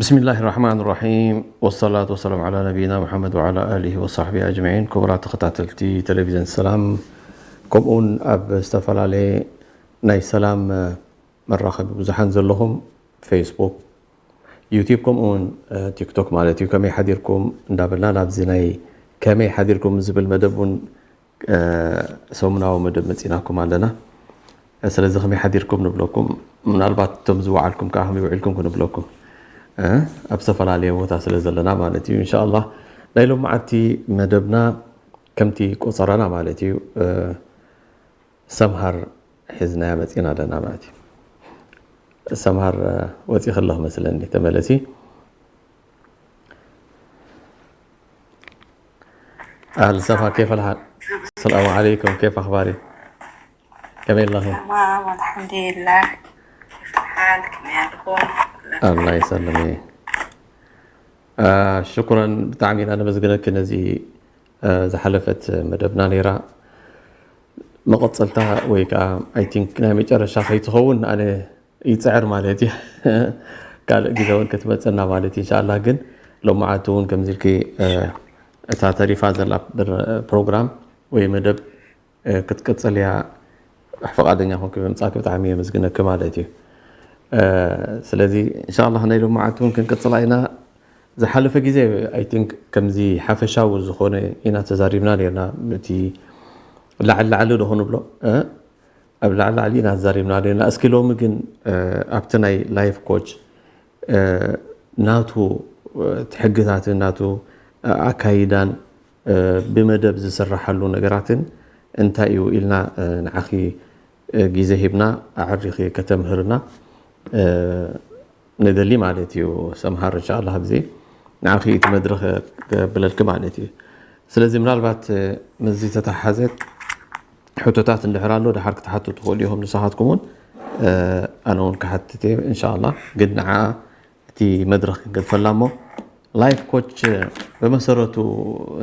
ብስሚላሂ ራሕማን ራሒም፣ ወሰላቱ ወሰላም ዓላ ነቢይና ሙሓመድ ወዓላ ኣሊሂ ወሳሕቢሂ ኣጅመዒን። ክቡራት ተኸታተልቲ ቴሌቪዥን ሰላም፣ ከምኡውን ኣብ ዝተፈላለየ ናይ ሰላም መራኸቢ ብዙሓን ዘለኹም፣ ፌስቡክ፣ ዩቲዩብ፣ ከምኡውን ቲክቶክ ማለት እዩ፣ ከመይ ሓዲርኩም እንዳበልና ናብዚ ናይ ከመይ ሓዲርኩም ዝብል መደብ እውን ሰሙናዊ መደብ መፂናኩም ኣለና። ስለዚ ከመይ ሓዲርኩም ንብለኩም፣ ምናልባት እቶም ዝወዓልኩም ከዓ ከመይ ውዒልኩም ክንብለኩም ኣብ ዝተፈላለየ ቦታ ስለ ዘለና ማለት እዩ። እንሻላ ናይ ሎም መዓልቲ መደብና ከምቲ ቆፀራና ማለት እዩ፣ ሰምሃር ሒዝናያ መፂና ኣለና ማለት እዩ። ሰምሃር ወፂ ከለኽ መስለኒ ተመለሲ። ኣህል ሰፋ፣ ኬፍ ኣልሓል? ሰላሙ ዓለይኩም፣ ኬፍ ኣኽባሪ? ከመይ ኣለኺ? تمام الحمد لله. كيف الحال؟ كما يعرفون. ኣላ ይሰልም። ሽኩረን፣ ብጣዕሚ ኢና ነመስግነኪ ነዚ ዝሓለፈት መደብና ነይራ። መቐፀልታ ወይ ከዓ ኣይ ቲንክ ናይ መጨረሻ ከይትኸውን ኣነ ይፅዕር ማለት እዩ። ካልእ ግዜ እውን ክትመፀና ማለት እዩ እንሻላ። ግን ሎማዓንቲ እውን ከምዚ ኢልኪ እታ ተሪፋ ዘላ ፕሮግራም ወይ መደብ ክትቅፅል እያ። ፍቓደኛ ኮንኪ ብምፃእኪ ብጣዕሚ የመስግነኪ ማለት እዩ። ስለዚ እንሻላ ናይ ሎማዓንቲ እውን ክንቅፅላ ኢና። ዝሓለፈ ግዜ ኣይ ቲንክ ከምዚ ሓፈሻዊ ዝኾነ ኢና ተዛሪብና ነርና። እቲ ላዕሊ ላዕሊ ዶ ክንብሎ ኣብ ላዕሊ ላዕሊ ኢና ተዛሪብና ነርና። እስኪ ሎሚ ግን ኣብቲ ናይ ላይፍ ኮች ናቱ ሕግታትን ናቱ ኣካይዳን ብመደብ ዝስራሓሉ ነገራትን እንታይ እዩ ኢልና ንዓኺ ግዜ ሂብና ኣዕሪኺ ከተምህርና ንደሊ ማለት እዩ። ሰምሃር እንሻላ ኣብዚ ንዓኺ እቲ መድረኽ ከብለልኪ ማለት እዩ። ስለዚ ምናልባት ምስዚ ተተሓዘት ሕቶታት እንድሕር ኣሎ ድሓር ክትሓቱ ትኽእሉ ኢኹም ንስኻትኩም እውን፣ ኣነ እውን ክሓትት እየ እንሻላ። ግን ንዓ እቲ መድረኽ ክንገድፈላ እሞ ላይፍ ኮች ብመሰረቱ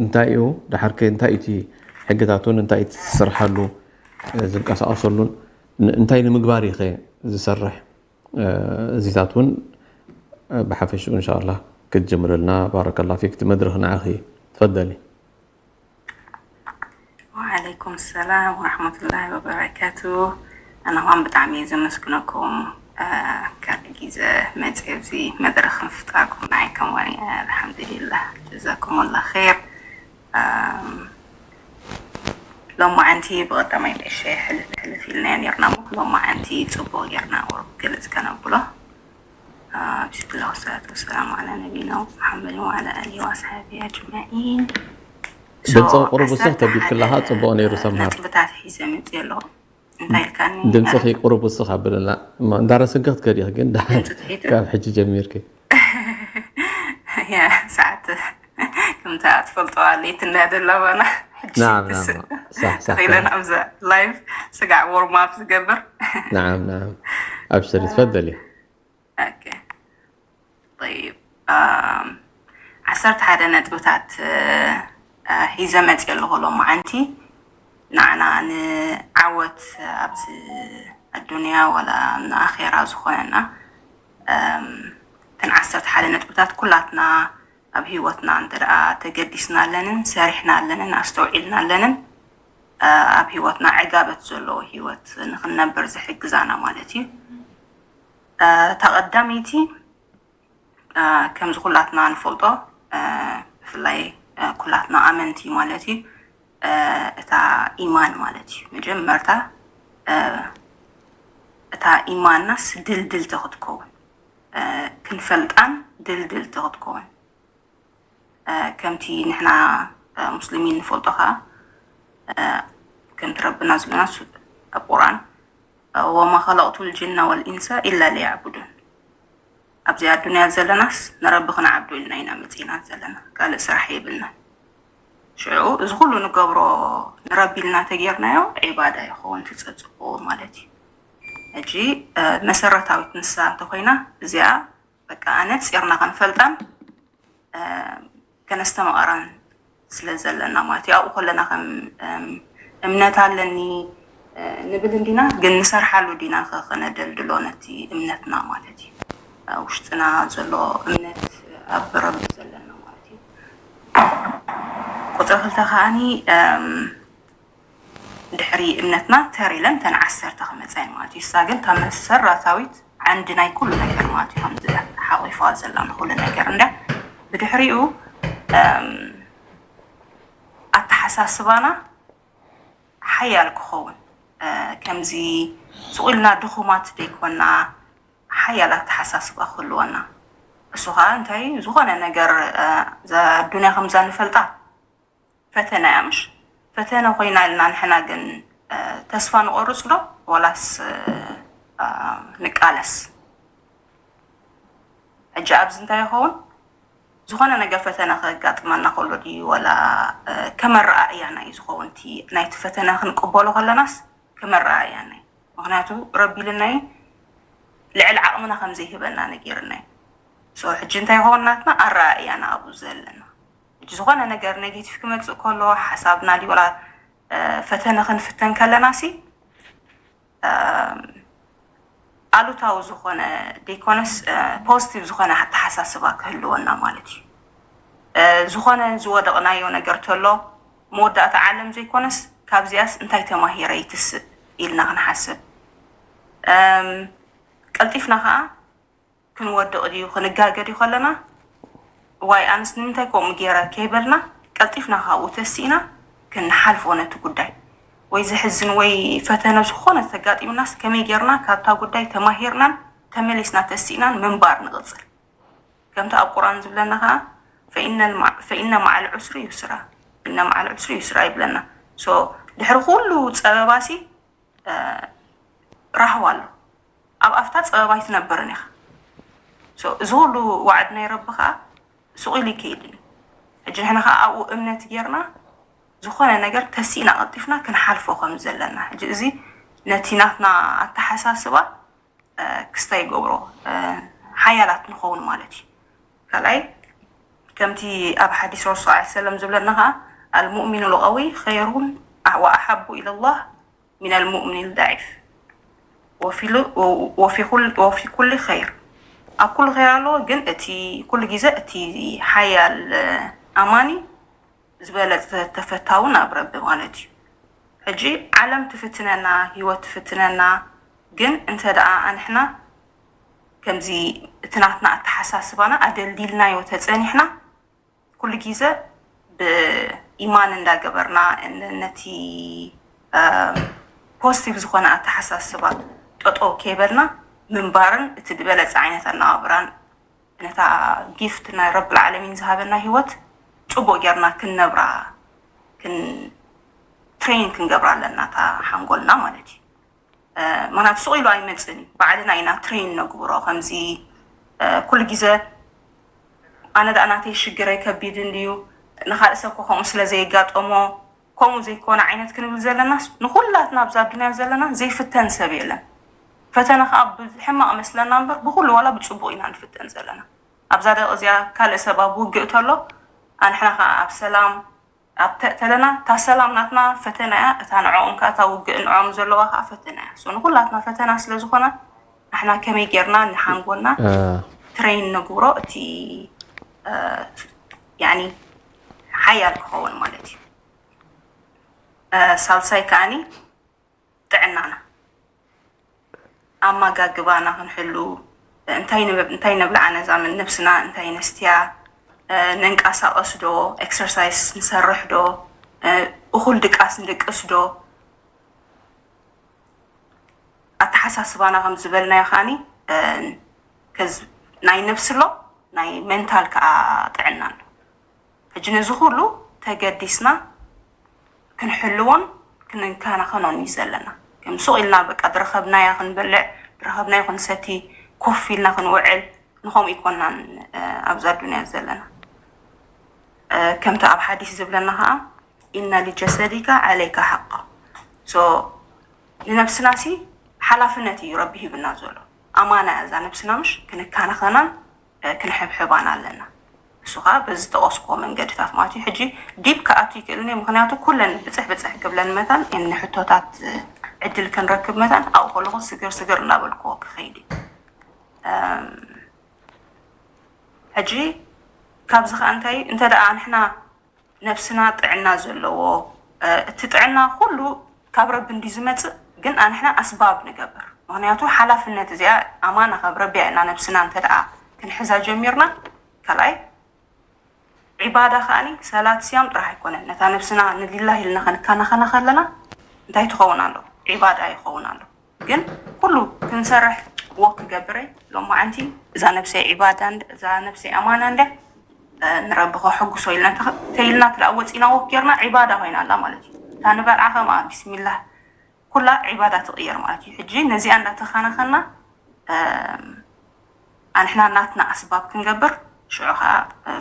እንታይ እዩ? ድሓር ከ እንታይ እቲ ሕግታቱን እንታይ እቲ ዝስርሓሉ ዝንቀሳቐሰሉን እንታይ ንምግባር እዩ ከ ዝሰርሕ? እዚታት እውን ብሓፈሽኡ እንሻላ ክትጅምርልና። ባረከላ ፊክ፣ እቲ መድረኽ ንዓኺ። ትፈደሊ። وعليكم السلام ورحمة الله وبركاته. ኣነ ኳን ብጣዕሚ እየ ዘመስግነኩም ካልእ ግዜ መፅእ እዚ መድረኽ ምፍጣርኩም ንዓይ ከማን። ኣልሓምዱሊላህ ጀዛኩም ላ ር። ሎማዓንቲ ብቐዳማይ ንእሸ ሕልፍ ሕልፍ ኢልናዮ ነርና እሞ ሎማዓንቲ ፅቡቕ ጌርና ቁሩብ ግልፅ ከነብሎ። ብስምላህ ወሰላቱ ወሰላሙ ዓላ ነቢና ሙሓመድን ወዓላ ኣሊሂ ወኣስሓቢ ኣጅማዒን። ድምፂ ቁሩብ ውስኽ ተቢልክላኻ ፅቡቕ ነይሩ ሰምሃር። ነጥብታት ሒዘ መፅእ ኣለኹ። እንታይ ኢልካኒ? ድምፅኺ ቁሩብ ውስኽ ኣብልና። እሞ እንዳረሰንኪ ክትከዲ ኢኺ ግን ድሓን ካብ ሕጂ ጀሚርኪ። ያ ሰዓት ከምታ ትፈልጦ ኣለይቲ እንዳደላ ባና ሕጂ ናም ናም ሳሕ ሳሕ ተኺለ ናብዛ ላይቭ ስጋዕ ዎርም ኣፕ ዝገብር። ናም ናም ኣብሽሪ ትፈደሊ። طيب ዓሰርተ ሓደ ነጥብታት ሒዘ መፅእ ኣለኹ ሎማዓንቲ። ንዓና ንዓወት ኣብዚ ኣዱንያ ዋላ ንኣኼራ ዝኾነና እተን ዓሰርተ ሓደ ነጥብታት ኩላትና ኣብ ህይወትና እንተ ደኣ ተገዲስናለንን ሰሪሕናለንን ኣስተውዒልናለንን ኣብ ህይወትና ዕጋበት ዘለዎ ህይወት ንክንነብር ዝሕግዛና ማለት እዩ። እታ ቀዳመይቲ ከምዚ ኩላትና ንፈልጦ ብፍላይ ኩላትና ኣመንቲ ማለት እዩ እታ ኢማን ማለት እዩ መጀመርታ እታ ኢማናስ ድልድልቲ ክትከውን ክንፈልጣን ድልድልቲ ክትከውን ከምቲ ንሕና ሙስሊሚን ንፈልጦ ከዓ ከምቲ ረብና ዝብለና ኣብ ቁርኣን وما خلقت الجن والإنس إلا ليعبدون ኣብዚ ኣዱንያ ዘለናስ ንረቢ ክንዓብዶ ኢልና ኢና መፂና ዘለና ካልእ ስራሕ የብልና ሽዑ እዚ ኩሉ ንገብሮ ንረቢ ኢልና ተጌርናዮ ዒባዳ ይኸውን ትፀፅቦ ማለት እዩ ሕጂ መሰረታዊት ንሳ እንተኮይና እዚኣ በቃ ነፂርና ክንፈልጣን ከነስተማቐራን ስለ ዘለና ማለት እዩ ኣብኡ ከለና ከም እምነት ኣለኒ ንብል እንዲና ግን ንሰርሓሉ ዲና ከነደልድሎ ነቲ እምነትና ማለት እዩ ውሽጥና ዘሎ እምነት ኣብ ረቢ ዘለና ማለት እዩ። ቁፅሪ ክልተ ከዓኒ ድሕሪ እምነትና ተር ኢለን ተን ዓሰርተ ክመፃ እየን ማለት እዩ። እሳ ግን እታ መሰረታዊት ዓንዲ ናይ ኩሉ ነገር ማለት እዩ። ከምዚ ሓቂፋ ዘላ ንኩሉ ነገር እንዳ ብድሕሪኡ ኣተሓሳስባና ሓያል ክኸውን ከምዚ ስቕ ኢልና ድኹማት ደይኮና ሓያል ኣተሓሳስባ ክህልወና። እሱ ከዓ እንታይ ዝኾነ ነገር እዛ ኣዱንያ ከምዛ ንፈልጣ ፈተና እያ ምሽ ፈተነ ኮይና ኢልና ንሕና ግን ተስፋ ንቆርፅ ዶ ዋላስ ንቃለስ? ሕጂ ኣብዚ እንታይ ይኸውን? ዝኾነ ነገር ፈተነ ከጋጥመና ከሎ ድዩ ዋላ ከመረኣእያና እዩ ዝኸውን? እቲ ናይቲ ፈተነ ክንቅበሎ ከለናስ ከመረኣእያና እዩ። ምክንያቱ ረቢ ኢልናይ ልዕሊ ዓቕምና ከም ዘይህበና ነጊርናይ። ሕጂ እንታይ ይኸውን ናትና ኣረኣእያና ኣብኡ ዘለና። ሕጂ ዝኾነ ነገር ኔጌቲቭ ክመፅእ ከሎ ሓሳብና ድዩ ዋላ ፈተነ ክንፍተን ከለና ሲ ኣሉታዊ ዝኾነ ደይኮነስ ፖዚቲቭ ዝኾነ ኣተሓሳስባ ክህልወና ማለት እዩ። ዝኾነ ዝወደቕናዮ ነገር ተሎ መወዳእታ ዓለም ዘይኮነስ ካብዚኣስ እንታይ ተማሂረ ይትስእ ኢልና ክንሓስብ። ቀልጢፍና ከዓ ክንወድቕ ድዩ ክንጋገ ድዩ ከለና ዋይ ኣንስ ንምንታይ ከምኡ ገይረ ከይበልና ቀልጢፍና ካብኡ ተሲእና ክንሓልፎ ነቲ ጉዳይ ወይ ዘሕዝን ወይ ፈተነ ዝኾነ ተጋጢምናስ ከመይ ገይርና ካብታ ጉዳይ ተማሂርናን ተመሊስና ተሲእናን ምንባር ንቕፅል። ከምቲ ኣብ ቁርኣን ዝብለና ከዓ ፈኢነ መዓል ዑስሪ ዩስራ፣ ኢነ መዓል ዑስሪ ዩስራ ይብለና። ድሕሪ ኩሉ ፀበባሲ ራህዋ ኣሎ። ኣብ ኣፍታ ፀበባ ኣይትነብርን ኢኻ። እዚ ኩሉ ዋዕድ ናይ ረቢ ከዓ ስቕ ኢሉ ይከይድን እዩ። ሕጂ ንሕና ከዓ ኣብኡ እምነት ጌርና ዝኾነ ነገር ተሲእና ቀልጢፍና ክንሓልፎ ከም ዘለና ሕጂ እዚ ነቲ ናትና ኣተሓሳስባ ክስታይ ይገብሮ ሓያላት ንኸውን ማለት እዩ። ካልኣይ ከምቲ ኣብ ሓዲስ ረሱል ሰለም ዝብለና ከዓ ኣልሙእሚኑ ልቀዊ ኸይሩን ወኣሓቡ ኢለላህ ሚነል ሙእሚኒል ዳዒፍ ወፊ ኩሊ ኸይር። ኣብ ኩሉ ኸይር ኣለዎ፣ ግን እቲ ኩሉ ግዜ እቲ ሓያል ኣማኒ ዝበለፀ ተፈታውን ኣብ ረቢ ማለት እዩ። ሕጂ ዓለም ትፍትነና፣ ህይወት ትፍትነና፣ ግን እንተ ደኣ ኣንሕና ከምዚ እቲ ናትና ኣተሓሳስባና ኣደልዲልናዮ ተፀኒሕና ኩሉ ግዜ ብኢማን እንዳገበርና ነቲ ፖዚቲቭ ዝኾነ ኣተሓሳስባ ጠጠው ከይበልና ምንባርን እቲ ዝበለፀ ዓይነት ኣነባብራን ነታ ጊፍት ናይ ረብል ዓለሚን ዝሃበና ህይወት ፅቡቅ ጌርና ክንነብራ ክን ትሬን ክንገብራ ኣለና እታ ሓንጎልና ማለት እዩ። ምክንያቱ ስቕ ኢሉ ኣይመፅን እዩ። ባዕልና ኢና ትሬን ነግብሮ። ከምዚ ኩሉ ግዜ ኣነ ደኣ ናተይ ሽግረይ ከቢድ እንድዩ ንካልእ ሰብ ከምኡ ስለ ዘየጋጠሞ ከምኡ ዘይኮነ ዓይነት ክንብል ዘለናስ ንኩላትና ኣብዛ ኣዱንያ ዘለና ዘይፍተን ሰብ የለን። ፈተነ ከዓ ብሕማቕ መስለና እምበር ብኩሉ ዋላ ብፅቡቕ ኢና ንፍተን ዘለና። ኣብዛ ደቂ እዚኣ ካልእ ሰብ ኣብ ውግእ ተሎ ኣንሕና ከዓ ኣብ ሰላም ኣብ ተእተለና እታ ሰላም ናትና ፈተና እያ። እታ ንዕኦም ከዓ እታ ውግእ ንዕኦም ዘለዋ ከዓ ፈተና እያ። ንኩላትና ፈተና ስለ ዝኾነ ንሕና ከመይ ጌርና ንሓንጎልና ትሬን ነግብሮ እቲ ያኒ ሓያል ክኸውን ማለት እዩ። ሳልሳይ ከዓኒ ጥዕናና ኣመጋግባና ክንሕሉ እንታይ ንብ- እንታይ ነብልዓ ነዛ ምን ነብስና እንታይ ነስትያ ነንቀሳቐስ ዶ ኤክሰርሳይስ ንሰርሕ ዶ እኹል ድቃስ ንድቅስ ዶ ኣተሓሳስባና ከም ዝበልናዮ ከዓኒ ከዚ ናይ ነብሲ ኣሎ ናይ ሜንታል ከዓ ጥዕና ኣሎ። ሕጂ ነዚ ኩሉ ተገዲስና ክንሕልዎን ክንከናኸኖን እዩ ዘለና። ከም ሱቕ ኢልና በቃ ዝረኸብናዮ ክንበልዕ ዝረኸብናዮ ክንሰቲ ኮፍ ኢልና ክንውዕል ንኸምኡ ይኮናን ኣብዛ ዱንያ ዘለና። ከምቲ ኣብ ሓዲስ ዝብለና ከዓ ኢነ ሊጀሰዲካ ዓለይካ ሓቃ። ንነብስና ሲ ሓላፍነት እዩ ረቢ ሂብና ዘሎ ኣማና እያ እዛ ነብስና ምሽ ክንከናኸናን ክንሕብሕባን ኣለና። እሱ ከዓ በዚ ዝጠቐስኩዎ መንገድታት ማለት እዩ። ሕጂ ዲፕ ክኣቱ ይክእልን እዩ፣ ምክንያቱ ኩለን ብፅሕ ብፅሕ ክብለን መታን እኒ ሕቶታት ዕድል ክንረክብ መታን ኣብኡ ከለኹ ስግር ስግር እናበልኩዎ ክኸይድ እዩ። ሕጂ ካብዚ ከዓ እንታይ፣ እንተ ደኣ ንሕና ነብስና ጥዕና ዘለዎ፣ እ፣ እቲ ጥዕና ኩሉ ካብ ረቢ እንዲ ዝመጽእ፣ ግን ኣንሕና ኣስባብ ንገብር። ምኽንያቱ ሓላፍነት እዚኣ ኣማና ካብ ረቢ እያ። እና ነብስና እንተ ደኣ ክንሕዛ ጀሚርና፣ ካልኣይ ዒባዳ ከኣኒ ሰላት ስያም ጥራሕ ኣይኮነን። ነታ ነብስና ንሊላህ ኢልና ከንከናኸና ከለና እንታይ ትኸውን ኣሎ? ዒባዳ ይኸውን ኣሎ። ግን ኩሉ ክንሰርሕ ወክ ክገብረ ሎማዓንቲ እዛ ነብሰይ ዒባዳ እንደ-፣ እዛ ነብሰይ ኣማና እንደ፣ እ፣ ንረቢ ከሐጉሶ ኢልና እንተ-፣ ተይልና ትደኣ ወፂና ወክ ጌርና ዒባዳ ኮይና ኣላ ማለት እዩ። እታ ንበልዓ ከምኣ ቢስሚላህ ኩላ ዒባዳ ትቕየር ማለት እዩ። ሕጂ ነዚኣ እንዳተኻናኸና፣ እም፣ ኣንሕና ናትና ኣስባብ ክንገብር፣ ሽዑ ኸዓ፣ እ፣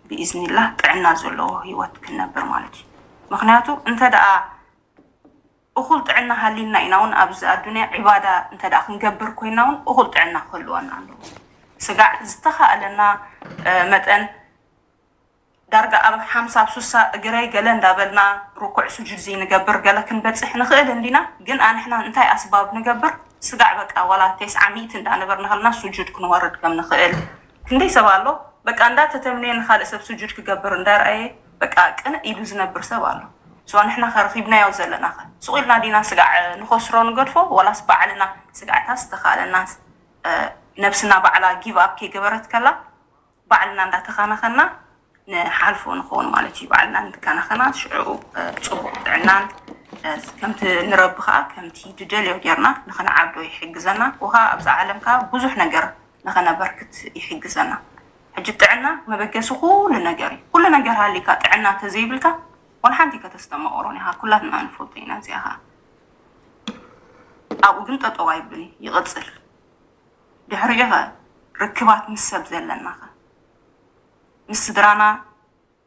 ብኢዝኒላህ ጥዕና ዘለዎ ህይወት ክንነብር ማለት እዩ። ምኽንያቱ እንተ ደኣ እኹል ጥዕና ሃሊና ኢና እውን ኣብዚ ኣዱንያ ዒባዳ እንተ ደኣ ክንገብር ኮይና እውን እኹል ጥዕና ክህልወና ኣለዎ። ስጋዕ ዝተኻእለና፣ እ፣ መጠን ዳርጋ ኣብ ሓምሳ ኣብ ሱሳ እግረይ ገለ እንዳበልና ርኩዕ ስጁድ ዘይንገብር ገለ ክንበጽሕ ንኽእል እንዲና። ግን ኣንሕና እንታይ ኣስባብ ንገብር? ስጋዕ በቃ ዋላ ተስዓ ሚእቲ እንዳነበርና ከለና ስጁድ ክንወርድ ከም ንኽእል። ክንደይ ሰብ ኣሎ በቃ እንዳተተምነየ ንኻልእ ሰብ ስጁድ ክገብር እንዳረኣየ በቃ ቅንእ ኢሉ ዝነብር ሰብ ኣሎ። ሶ ንሕና ከ ረኺብናዮ ዘለና ከ ሱቕ ኢልና ዲና ስጋዕ ንኸስሮ ንገድፎ? ዋላስ ባዕልና ስጋዕታስ ዝተኻእለናስ፣ እ፣ ነብስና ባዕላ ጊቭ ኣፕ ከይገበረት ከላ ባዕልና እንዳተኻናኸና ንሓልፎ ንኸውን ማለት እዩ። ባዕልና እንትከናኸና ሽዑ፣ እ፣ ጽቡቕ ጥዕናን፣ እ፣ ከምቲ ንረቢ ኸኣ ከምቲ ድደልዮ ጌርና ንኽንዓብዶ ይሕግዘና። ወኻ ኣብዛ ዓለም ከኣ ብዙሕ ነገር ንኸነበርክት ይሕግዘና። ሕጂ ጥዕና መበገሲ ኩሉ ነገር እዩ። ኩሉ ነገር ሃሊካ ጥዕና ተዘይብልካ ዋላ ሓንቲ ከተስተማቕሮን ኢኻ። ኩላትና ንፈልጦ ኢና እዚኣ ኸኣ። ኣብኡ ግን ጠጠው ኣይብልን እዩ፣ ይቕጽል። ድሕሪኡ ኸ ርክባት ምስ ሰብ ዘለናኸ? ምስ ስድራና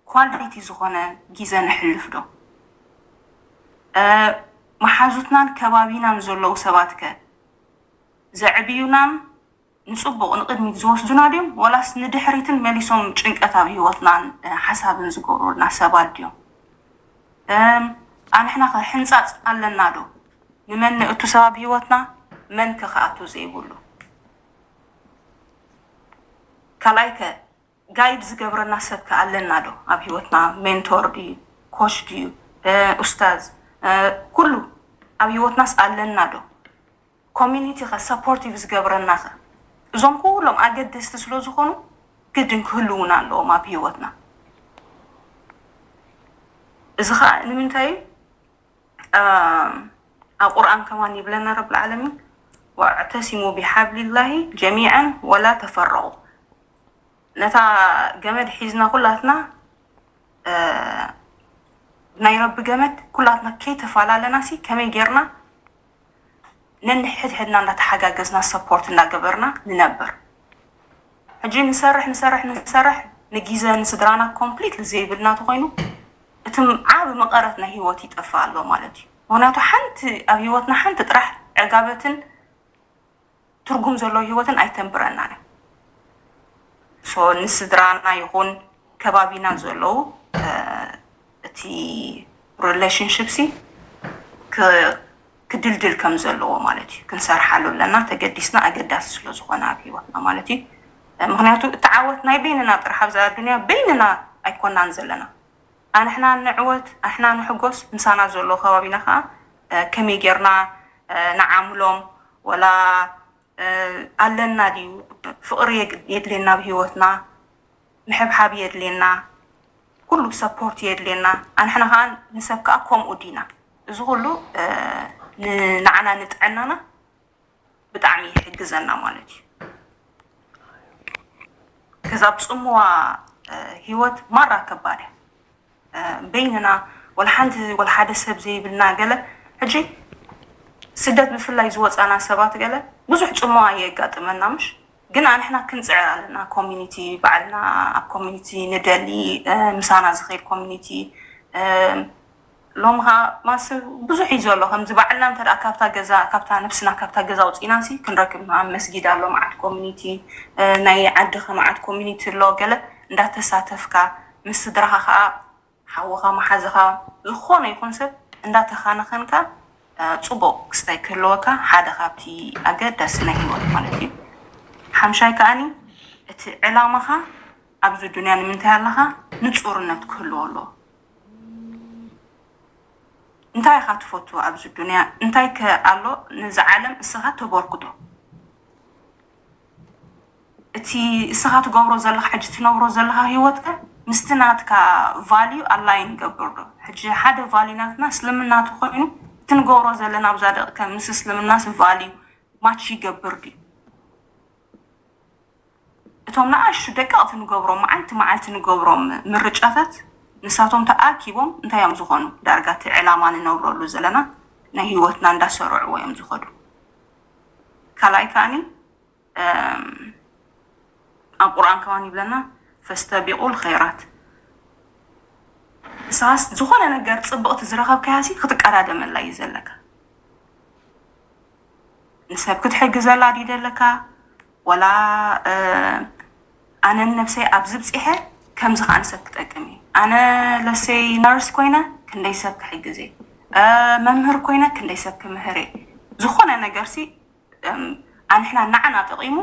ኳሊቲ ዝኾነ ግዜ ነሕልፍ ዶ? እ፣ መሓዙትናን ከባቢናን ዘለዉ ሰባት ከ ዘዕብዩናን ንጽቡቕ ንቕድሚት ዝወስዱና ድዮም? ወላስ ንድሕሪትን መሊሶም ጭንቀት ኣብ ህይወትናን፣ እ፣ ሓሳብን ዝገብሩልና ሰባት ድዮም? እም፣ ኣንሕና ኸ ሕንጻጽ ኣለና ዶ? ንመን ንእቱ ሰብ ኣብ ህይወትና? መን ከ ክኣቱ ዘይብሉ? ካልኣይ ከ ጋይድ ዝገብረና ሰብ ከ ኣለና ዶ? ኣብ ህይወትና ሜንቶር ድዩ? ኮች ድዩ? እ፣ ኡስታዝ፣ እ፣ ኩሉ ኣብ ህይወትናስ ኣለና ዶ? ኮሚኒቲ ኸ ሰፖርቲቭ ዝገብረና ኸ? እዞም ኩሎም ኣገደስቲ ስለ ዝኾኑ ግድን ክህልዉና ኣለዎም ኣብ ህይወትና። እዚ ኸኣ ንምንታይ እዩ? ኣም፣ ኣብ ቁርኣን ከማን ይብለና ረብል ዓለሚን፣ "ወዕተሲሙ ቢሓብሊላሂ ጀሚዐን ወላ ተፈረቑ።" ነታ ገመድ ሒዝና ኩላትና፣ እ፣ ናይ ረቢ ገመድ ኩላትና ከይተፈላለናሲ ከመይ ጌርና ነንሕድሕድና እንዳተሓጋገዝና ሰፖርት እንዳገበርና ንነብር? ሕጂ ንሰርሕ፣ ንሰርሕ፣ ንሰርሕ፣ ንጊዘ ንስድራና ኮምፕሊትሊ ዘይብልና ተኾይኑ፣ እቲ ዓቢ መቐረት ናይ ህይወት ይጠፍእ ኣሎ ማለት እዩ። ምኽንያቱ ሓንቲ፣ ኣብ ህይወትና ሓንቲ ጥራሕ ዕጋበትን ትርጉም ዘለዎ ህይወትን ኣይተንብረናን እዩ። ሶ ንስድራና ይኹን ከባቢና ዘለዉ፣ እ፣ እቲ ሪሌሽንሽፕ ሲ ክ-፣ ክድልድል ከም ዘለዎ ማለት እዩ። ክንሰርሓሉ ኣለና፣ ተገዲስና፣ ኣገዳሲ ስለ ዝኾነ ኣብ ህይወትና ማለት እዩ። ምኽንያቱ እቲ ዓወት ናይ በይንና ጥራሕ ኣብዛ ኣዱንያ በይንና ኣይኮናን ዘለና። ኣንሕና ንዕወት፣ ኣንሕና ንሕጎስ፣ ምሳና ዘሎ ከባቢና ከዓ፣ እ፣ ከመይ ጌርና፣ እ፣ ንዓምሎም፣ ወላ፣ እ፣ ኣለና ድዩ፣ ፍቕሪ የግ-፣ የድልየና ኣብ ህይወትና፣ ምሕብሓብ የድልየና፣ ኩሉ ሰፖርት የድልየና። ኣንሕና ከዓ ንሰብ ከዓ ከምኡ ዲና። እዚ ኩሉ፣ እ፣ ን-፣ ንዓና ንጥዕናና ብጣዕሚ ይሕግዘና ማለት እዩ። ከዛ ኣብ ጽምዋ፣ እ፣ ህይወት ማራ ከባድ እያ። እ፣ በይንና ወላ ሓንቲ፣ ወላ ሓደ ሰብ ዘይብልና ገለ፣ ሕጂ ስደት ብፍላይ ዝወጻና ሰባት ገለ ብዙሕ ጽምዋ የጋጥመና፣ ምሽ? ግን ኣንሕና ክንጽዕር ኣለና። ኮሚኒቲ ባዕልና ኣብ ኮሚኒቲ ንደሊ፣ እ፣ ምሳና ዝኸይድ ኮሚኒቲ፣ እ፣ ሎሚ ኸዓ ማስ ብዙሕ እዩ ዘሎ። ከምዚ ባዕልና እንተ ደኣ ካብታ ገዛ፣ ካብታ ነብስና ካብታ ገዛ ኣውጺእናሲ ክንረክብ፣ ኣብ መስጊድ ኣሎ መዓት ኮሚኒቲ፣ እ፣ ናይ ዓድኻ መዓት ኮሚኒቲ ኣሎ። ገለ እንዳተሳተፍካ ምስ ስድራኻ ኸዓ ሓውኻ መሓዝኻ ዝኾነ ይኹን ሰብ እንዳተኻነኸንካ፣ እ፣ ጽቡቕ ክስታይ ክህልወካ ሓደ ካብቲ ኣገዳሲ ናይ ህይወት ማለት እዩ። ሓምሻይ ከኣኒ እቲ ዕላማኻ ኣብዚ ዱንያ ንምንታይ ኣለኻ? ንጹርነት ክህልዎ ኣለዎ። እንታይ ኢኻ ትፈቱ ኣብዚ ዱንያ? እንታይ ከ ኣሎ ነዚ ዓለም እስኻ ተበርክቶ? እቲ እስኻ ትገብሮ ዘለኻ፣ ሕጂ ትነብሮ ዘለኻ ህይወትከ ምስቲ ናትካ ቫልዩ ኣላይን ይገብር ዶ? ሕጂ ሓደ ቫልዩ ናትና እስልምና ተኾይኑ፣ እቲ ንገብሮ ዘለና ኣብዛ ደቂቀ ምስ እስልምናስ ቫልዩ ማች ይገብር ድዩ? እቶም ንኣሽቱ ደቀቕቲ ንገብሮም፣ መዓልቲ መዓልቲ ንገብሮም ምርጫታት፣ ንሳቶም ተኣኪቦም እንታይ እዮም ዝኾኑ? ዳርጋ እቲ ዕላማ ንነብረሉ ዘለና ናይ ህይወትና እንዳሰርዕዎ እዮም ዝኸዱ። ካልኣይ ከኣኒ፣ እም፣ ኣብ ቁርኣን ከማን ይብለና፣ ፈስተቢቁል ኸይራት። ንስኻስ ዝኾነ ነገር ጽብቕቲ ዝረኸብካያ ሲ ክትቀዳደመላ እዩ ዘለካ። ንሰብ ክትሕግዘላ ድዩ ደለካ? ወላ፣ እ፣ ኣነ ነብሰይ ኣብዚ ብጺሐ፣ ከምዚ ከኣ ንሰብ ክጠቅም እየ። ኣነ ለሰይ ነርስ ኮይነ ክንደይ ሰብ ክሕግዝ እየ። እ፣ መምህር ኮይነ ክንደይ ሰብ ክምህር እየ። ዝኾነ ነገር ሲ፣ እም፣ ኣንሕና ንዓና ጠቂሙ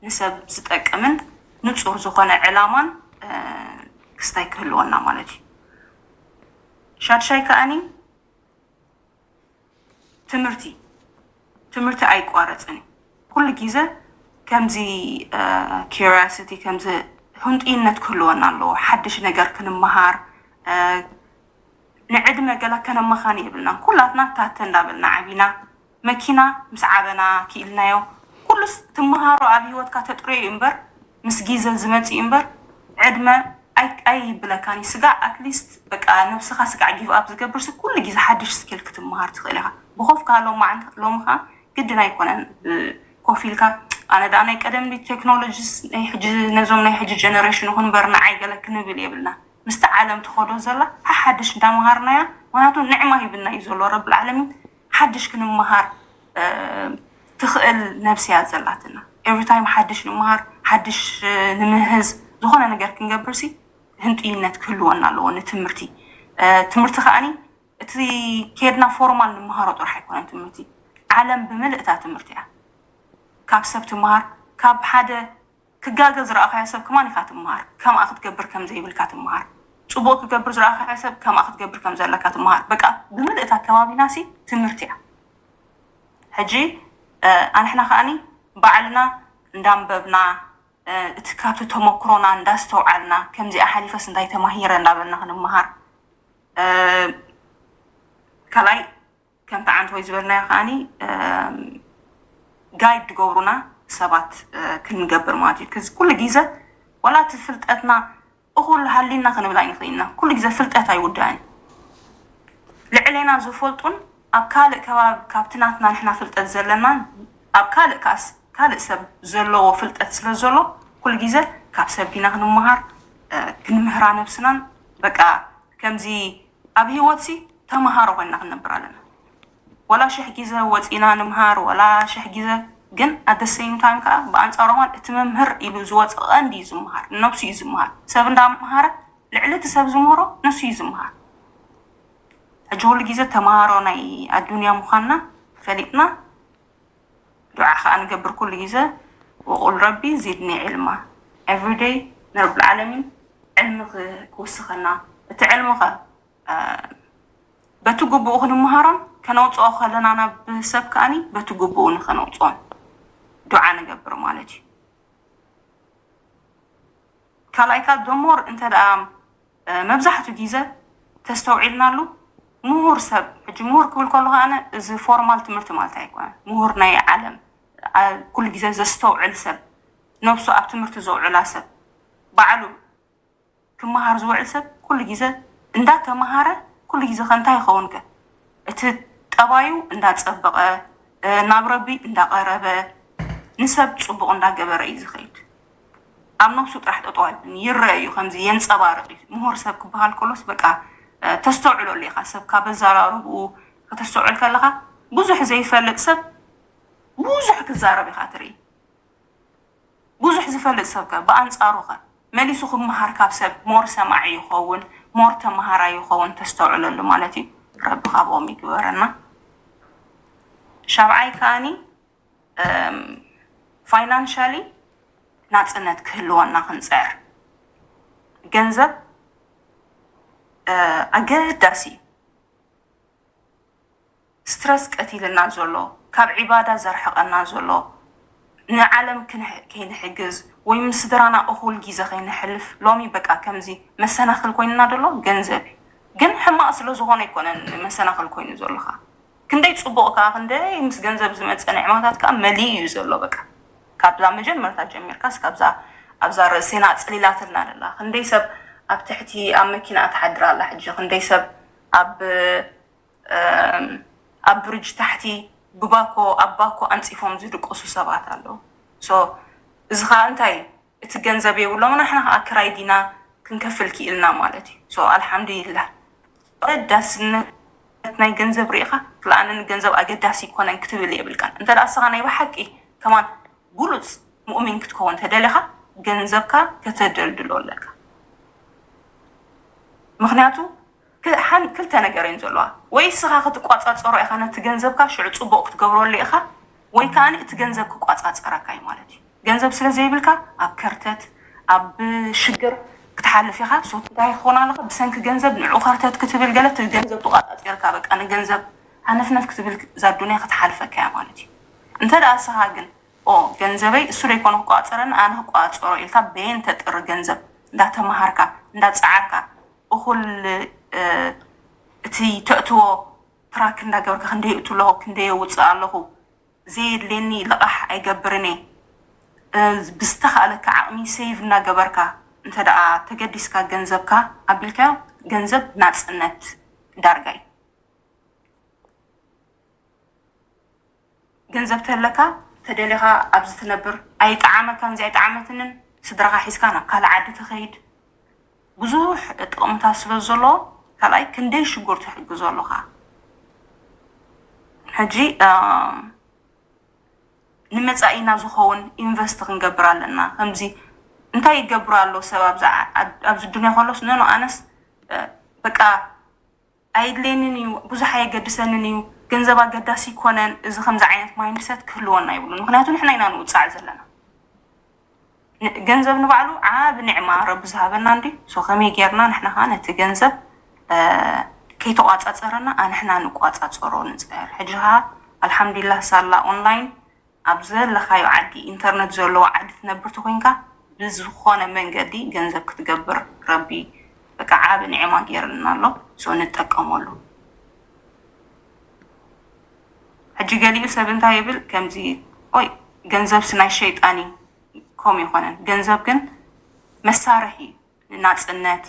ንሰብ ዝጠቅምን ንጹር ዝኾነ ዕላማን፣ እ፣ ክስታይ ክህልወና ማለት እዩ። ሻድሻይ ከኣኒ ትምህርቲ፣ ትምህርቲ ኣይቋረጽን እዩ። ኩሉ ግዜ ከምዚ፣ እ፣ ኪዩሪያሲቲ፣ ከምዚ ህንጡይነት ክህልወና ኣለዎ። ሓድሽ ነገር ክንመሃር፣ እ፣ ንዕድመ ገላ ከነመኻኒ የብልናን። ኩላትና ታተ እንዳበልና ዓቢና፣ መኪና ምስ ዓበና ክኢልናዮ። ኩሉስ ትመሃሮ ኣብ ህይወትካ ተጥርዮ እዩ እምበር፣ ምስ ግዜ ዝመጽእ እዩ እምበር፣ ዕድመ ኣይ-፣ ኣይብለካን እዩ። ስጋዕ ኣትሊስት በቃ ነብስኻ ስጋዕ ጊቭ ኣፕ ዝገብርሲ ኩሉ ግዜ ሓድሽ ስኪል ክትመሃር ትኽእል ኢኻ። ብኾፍካ ሎማዓንቲ ሎሚ ኸኣ ግድን ኣይኮነን፣ ብ-፣ ኮፍ ኢልካ ኣነ ደኣ ናይ ቀደም ቴክኖሎጂስ ናይ ሕጂ ነዞም ናይ ሕጂ ጀነሬሽን ይኹን እምበር ንዓይ ገለ ክንብል የብልና። ምስቲ ዓለም ትኸዶ ዘላ ሓሓድሽ እንዳመሃርናያ፣ ምኽንያቱ ንዕማ ሂብና እዩ ዘሎ ረብል ዓለሚን። ሓድሽ ክንመሃር፣ እ፣ ትኽእል ነብሲ እያ ዘላትና። ኤቭሪ ታይም ሓድሽ ንምሃር፣ ሓድሽ፣ እ፣ ንምህዝ፣ ዝኾነ ነገር ክንገብርሲ ህንጥይነት ክህልወና ኣለዎ ንትምህርቲ። እ፣ ትምህርቲ ከኣኒ እቲ ኬድና ፎርማል ንምሃሮ ጥራሕ ኣይኮነን ትምህርቲ። ዓለም ብምልእታ ትምህርቲ እያ። ካብ ሰብ ትመሃር፣ ካብ ሓደ ክጋገ ዝረኣኻዮ ሰብ ከማን ኢኻ ትመሃር። ከምኣ ክትገብር ከም ዘይብልካ ትመሃር። ጽቡቕ ክገብር ዝረኣኻዮ ሰብ ከምኣ ክትገብር ከም ዘለካ ትመሃር። በቃ ብምልእታ ከባቢና ሲ ትምህርቲ እያ። ሕጂ፣ እ፣ ኣንሕና ከኣኒ ባዕልና እንዳንበብና፣ እ፣ እቲ ካብቲ ተመክሮና እንዳስተውዓልና፣ ከምዚኣ ሓሊፈስ እንታይ ተማሂረ እንዳበልና ክንመሃር። እ፣ ካልኣይ፣ ከምቲ ዓንተወይ ዝበልናዮ ከኣኒ፣ እም፣ ጋይድ ዝገብሩና ሰባት፣ እ፣ ክንገብር ማለት እዩ። ክዝ-፣ ኩሉ ግዜ ዋላ እቲ ፍልጠትና እኹል ሃሊና ክንብል ኣይንኽእል ኢና። ኩሉ ግዜ ፍልጠት ኣይውዳእን። ልዕሌና ዝፈልጡን ኣብ ካልእ ከባቢ ካብቲ ናትና ንሕና ፍልጠት ዘለናን ኣብ ካልእ ከኣስ-፣ ካልእ ሰብ ዘለዎ ፍልጠት ስለ ዘሎ ኩሉ ግዜ ካብ ሰብ ዲና ክንመሃር፣ እ፣ ክንምህራ ነብስናን በቃ ከምዚ ኣብ ህይወትሲ ተመሃሮ ኮይንና ክንነብር ኣለና። ወላ ሽሕ ግዜ ወፂና ንምሃር፣ ወላ ሽሕ ግዜ ግን፣ at the same time ከዓ ብኣንፃሩ እውን እቲ መምህር ኢሉ ዝወፀ ቀንዲ እዩ ዝመሃር፣ ንነብሱ እዩ ዝመሃር። ሰብ እንዳመሃረ ልዕሊ እቲ ሰብ ዝምህሮ ንሱ እዩ ዝመሃር። ሕጂ ኩሉ ግዜ ተመሃሮ ናይ ኣዱንያ ምዃንና ፈሊጥና፣ ዱዓ ከዓ ንገብር ኩሉ ግዜ። ወቁል ረቢ ዚድኒ ዕልማ። ኤቭሪደይ ንረብል ዓለሚን ዕልሚ ክ-፣ ክውስኸና። እቲ ዕልሚ ኸ፣ እ፣ በቲ ግቡኡ ክንምሃሮን ከነውፅኦ ከለና ናብ ሰብ ከኣኒ በቲ ግቡኡ ንኸነውፅኦን ዱዓ ንገብር ማለት እዩ። ካልኣይ ካብ ደሞር እንተ ደኣ፣ እ፣ መብዛሕትኡ ግዜ ተስተውዒልናሉ ምሁር ሰብ፣ ሕጂ ምሁር ክብል ከለኹ ኣነ እዚ ፎርማል ትምህርቲ ማለት ኣይኮነን። ምሁር ናይ ዓለም፣ ኣ-፣ ኩሉ ግዜ ዘስተውዕል ሰብ፣ ነብሱ ኣብ ትምህርቲ ዘውዕላ ሰብ፣ ባዕሉ ክመሃር ዝውዕል ሰብ ኩሉ ግዜ እንዳተመሃረ ኩሉ ግዜ ከ እንታይ ይኸውን ከ? እቲ ጠባዩ እንዳጸበቐ፣ እ፣ ናብ ረቢ እንዳቐረበ፣ ንሰብ ጽቡቕ እንዳገበረ እዩ ዝኸይድ። ኣብ ነብሱ ጥራሕ ጠጠው ኣይብልን፣ ይረአ እዩ፣ ከምዚ የንጸባርቕ እዩ። ምሁር ሰብ ክበሃል ከሎስ በቃ፣ እ፣ ተስተውዕለሉ ኢኻ። ሰብ ካብ ኣዘራርብኡ ከተስተውዕል ከለኻ ብዙሕ ዘይፈልጥ ሰብ ብዙሕ ክዛረብ ኢኻ ትርኢ። ብዙሕ ዝፈልጥ ሰብ ከ ብኣንጻሩ ከ መሊሱ ክመሃር ካብ ሰብ ሞር ሰማዒ ይኸውን፣ ሞር ተመሃራይ ይኸውን፣ ተስተውዕለሉ ማለት እዩ። ረቢ ካብኦም ይግበረና። ሻብዓይ ከኣኒ፣ እም፣ ፋይናንሻሊ ናጽነት ክህልወና ክንጽዕር። ገንዘብ ኣገዳሲ እዩ። ስትረስ ቀቲልና ዘሎ፣ ካብ ዒባዳ ዘርሕቐና ዘሎ፣ ንዓለም ከይንሕግዝ ወይ ምስ ስድራና እኹል ግዜ ከይንሕልፍ ሎሚ በቃ ከምዚ መሰናኽል ኮይንና ዘሎ ገንዘብ እዩ። ግን ሕማቕ ስለ ዝኾነ ኣይኮነን መሰናኽል ኮይኑ ዘለኻ። ክንደይ ጽቡቕ ከኣ ክንደይ ምስ ገንዘብ ዝመጸ ንዕማታት ከኣ መሊኡ እዩ ዘሎ። በቃ ካብዛ መጀመርታ ጀሚርካስ ካብዛ ኣብዛ ርእሴና ኣጽሊላትና ደላ ክንደይ ሰብ ኣብ ትሕቲ ኣብ መኪና ትሓድር ኣላ ሕጂ ክንደይ ሰብ ኣብ ኣብ ብርጅ ታሕቲ ብባኮ ኣብ ባኮ ኣንጺፎም ዝድቅሱ ሰባት ኣለዉ። ሶ እዚ ኸዓ እንታይ እቲ ገንዘብ የብሎም ናሕና ከዓ ክራይ ዲና ክንከፍል ክኢልና ማለት እዩ። ሶ ኣልሓምዱሊላህ ኣገዳስነት ናይ ገንዘብ ርኢኻ ክልኣነ ንገንዘብ ኣገዳሲ ይኮነን ክትብል የብልካን። እንተ ደኣ ስኻ ናይ ብሓቂ ከማን ብሉፅ ሙእሚን ክትከውን ተደሊኻ ገንዘብካ ከተደልድሎ ኣለካ። ምክንያቱ ክልተ ነገር እየን ዘለዋ። ወይ ስኻ ክትቋፃፀሮ ኢኻ ነቲ ገንዘብካ ሽዑ ፅቡቅ ክትገብረሉ ኢኻ፣ ወይ ከዓ እቲ ገንዘብ ክቋፃፀረካ እዩ ማለት እዩ። ገንዘብ ስለ ዘይብልካ ኣብ ከርተት ኣብ ሽግር ክትሓልፍ ኢኻ። ሶ እንታይ ክኾን ኣለካ ብሰንኪ ገንዘብ ንዑ ከርተት ክትብል ገለ እቲ ገንዘብ ተቋፃፂርካ በቃ ንገንዘብ ሃነፍነፍ ክትብል እዛ ዱንያ ክትሓልፈካ እያ ማለት እዩ። እንተ ደኣ ስኻ ግን ኦ ገንዘበይ እሱ ደይኮነ ክቋፀረኒ ኣነ ክቋፀሮ ኢልካ በየን ተጥሪ ገንዘብ እንዳተመሃርካ እንዳፀዓርካ እኹል እቲ ተእትዎ ትራክ እንዳገበርካ ክንደይ እእቱ ኣለኹ ክንደይ የውፅእ ኣለኹ ዘየድልየኒ ልቓሕ ኣይገብርን እየ። ብዝተኻእለካ ዓቕሚ ሴቭ እናገበርካ እንተ ደኣ ተገዲስካ ገንዘብካ ኣቢልካዮ ገንዘብ ናፅነት ዳርጋ እዩ። ገንዘብ ተለካ ተደሊኻ ኣብዚ ትነብር ኣይጠዓመካን እዚ ኣይጠዓመትንን ስድራኻ ሒዝካ ናብ ካልእ ዓዲ ትኸይድ ብዙሕ ጥቕምታት ስለ ዘለዎ ካልኣይ ክንደይ ሽጉርቲ ሕግዞ ኣለኻ ሕጂ ንመፃኢና ዝኸውን ኢንቨስት ክንገብር ኣለና ከምዚ እንታይ ይገብሩ ኣሎ ሰብ ኣብዚ ዱኒያ ከሎስ ነኖ ኣነስ በቃ ኣይድልየንን እዩ ብዙሕ ኣየገድሰንን እዩ ገንዘብ ኣገዳሲ ይኮነን እዚ ከምዚ ዓይነት ማይንድሰት ክህልወና ይብሉን ምክንያቱ ንሕና ኢና ንውፃዕ ዘለና ገንዘብ ንባዕሉ ዓብ ኒዕማ ረቢ ዝሃበና እንዲ ሶ ከመይ ጌርና ንሕና ከዓ ነቲ ገንዘብ ከይተቋፃፀረና ኣንሕና ንቋፃፀሮ ንፅዕር ሕጂ ከዓ ኣልሓምዱሊላህ ሳላ ኦንላይን ኣብ ዘለኻዮ ዓዲ ኢንተርነት ዘለዎ ዓዲ ትነብር ተኮይንካ ብዝኾነ መንገዲ ገንዘብ ክትገብር ረቢ በቃ ዓቢ ኒዕማ ጌርልና ኣሎ ሶ ንጠቀመሉ ሕጂ ገሊኡ ሰብ እንታይ ይብል ከምዚ ኦይ ገንዘብሲ ናይ ሸይጣን እዩ ከም ይኮነን ገንዘብ ግን መሳርሒ እዩ ንናፅነት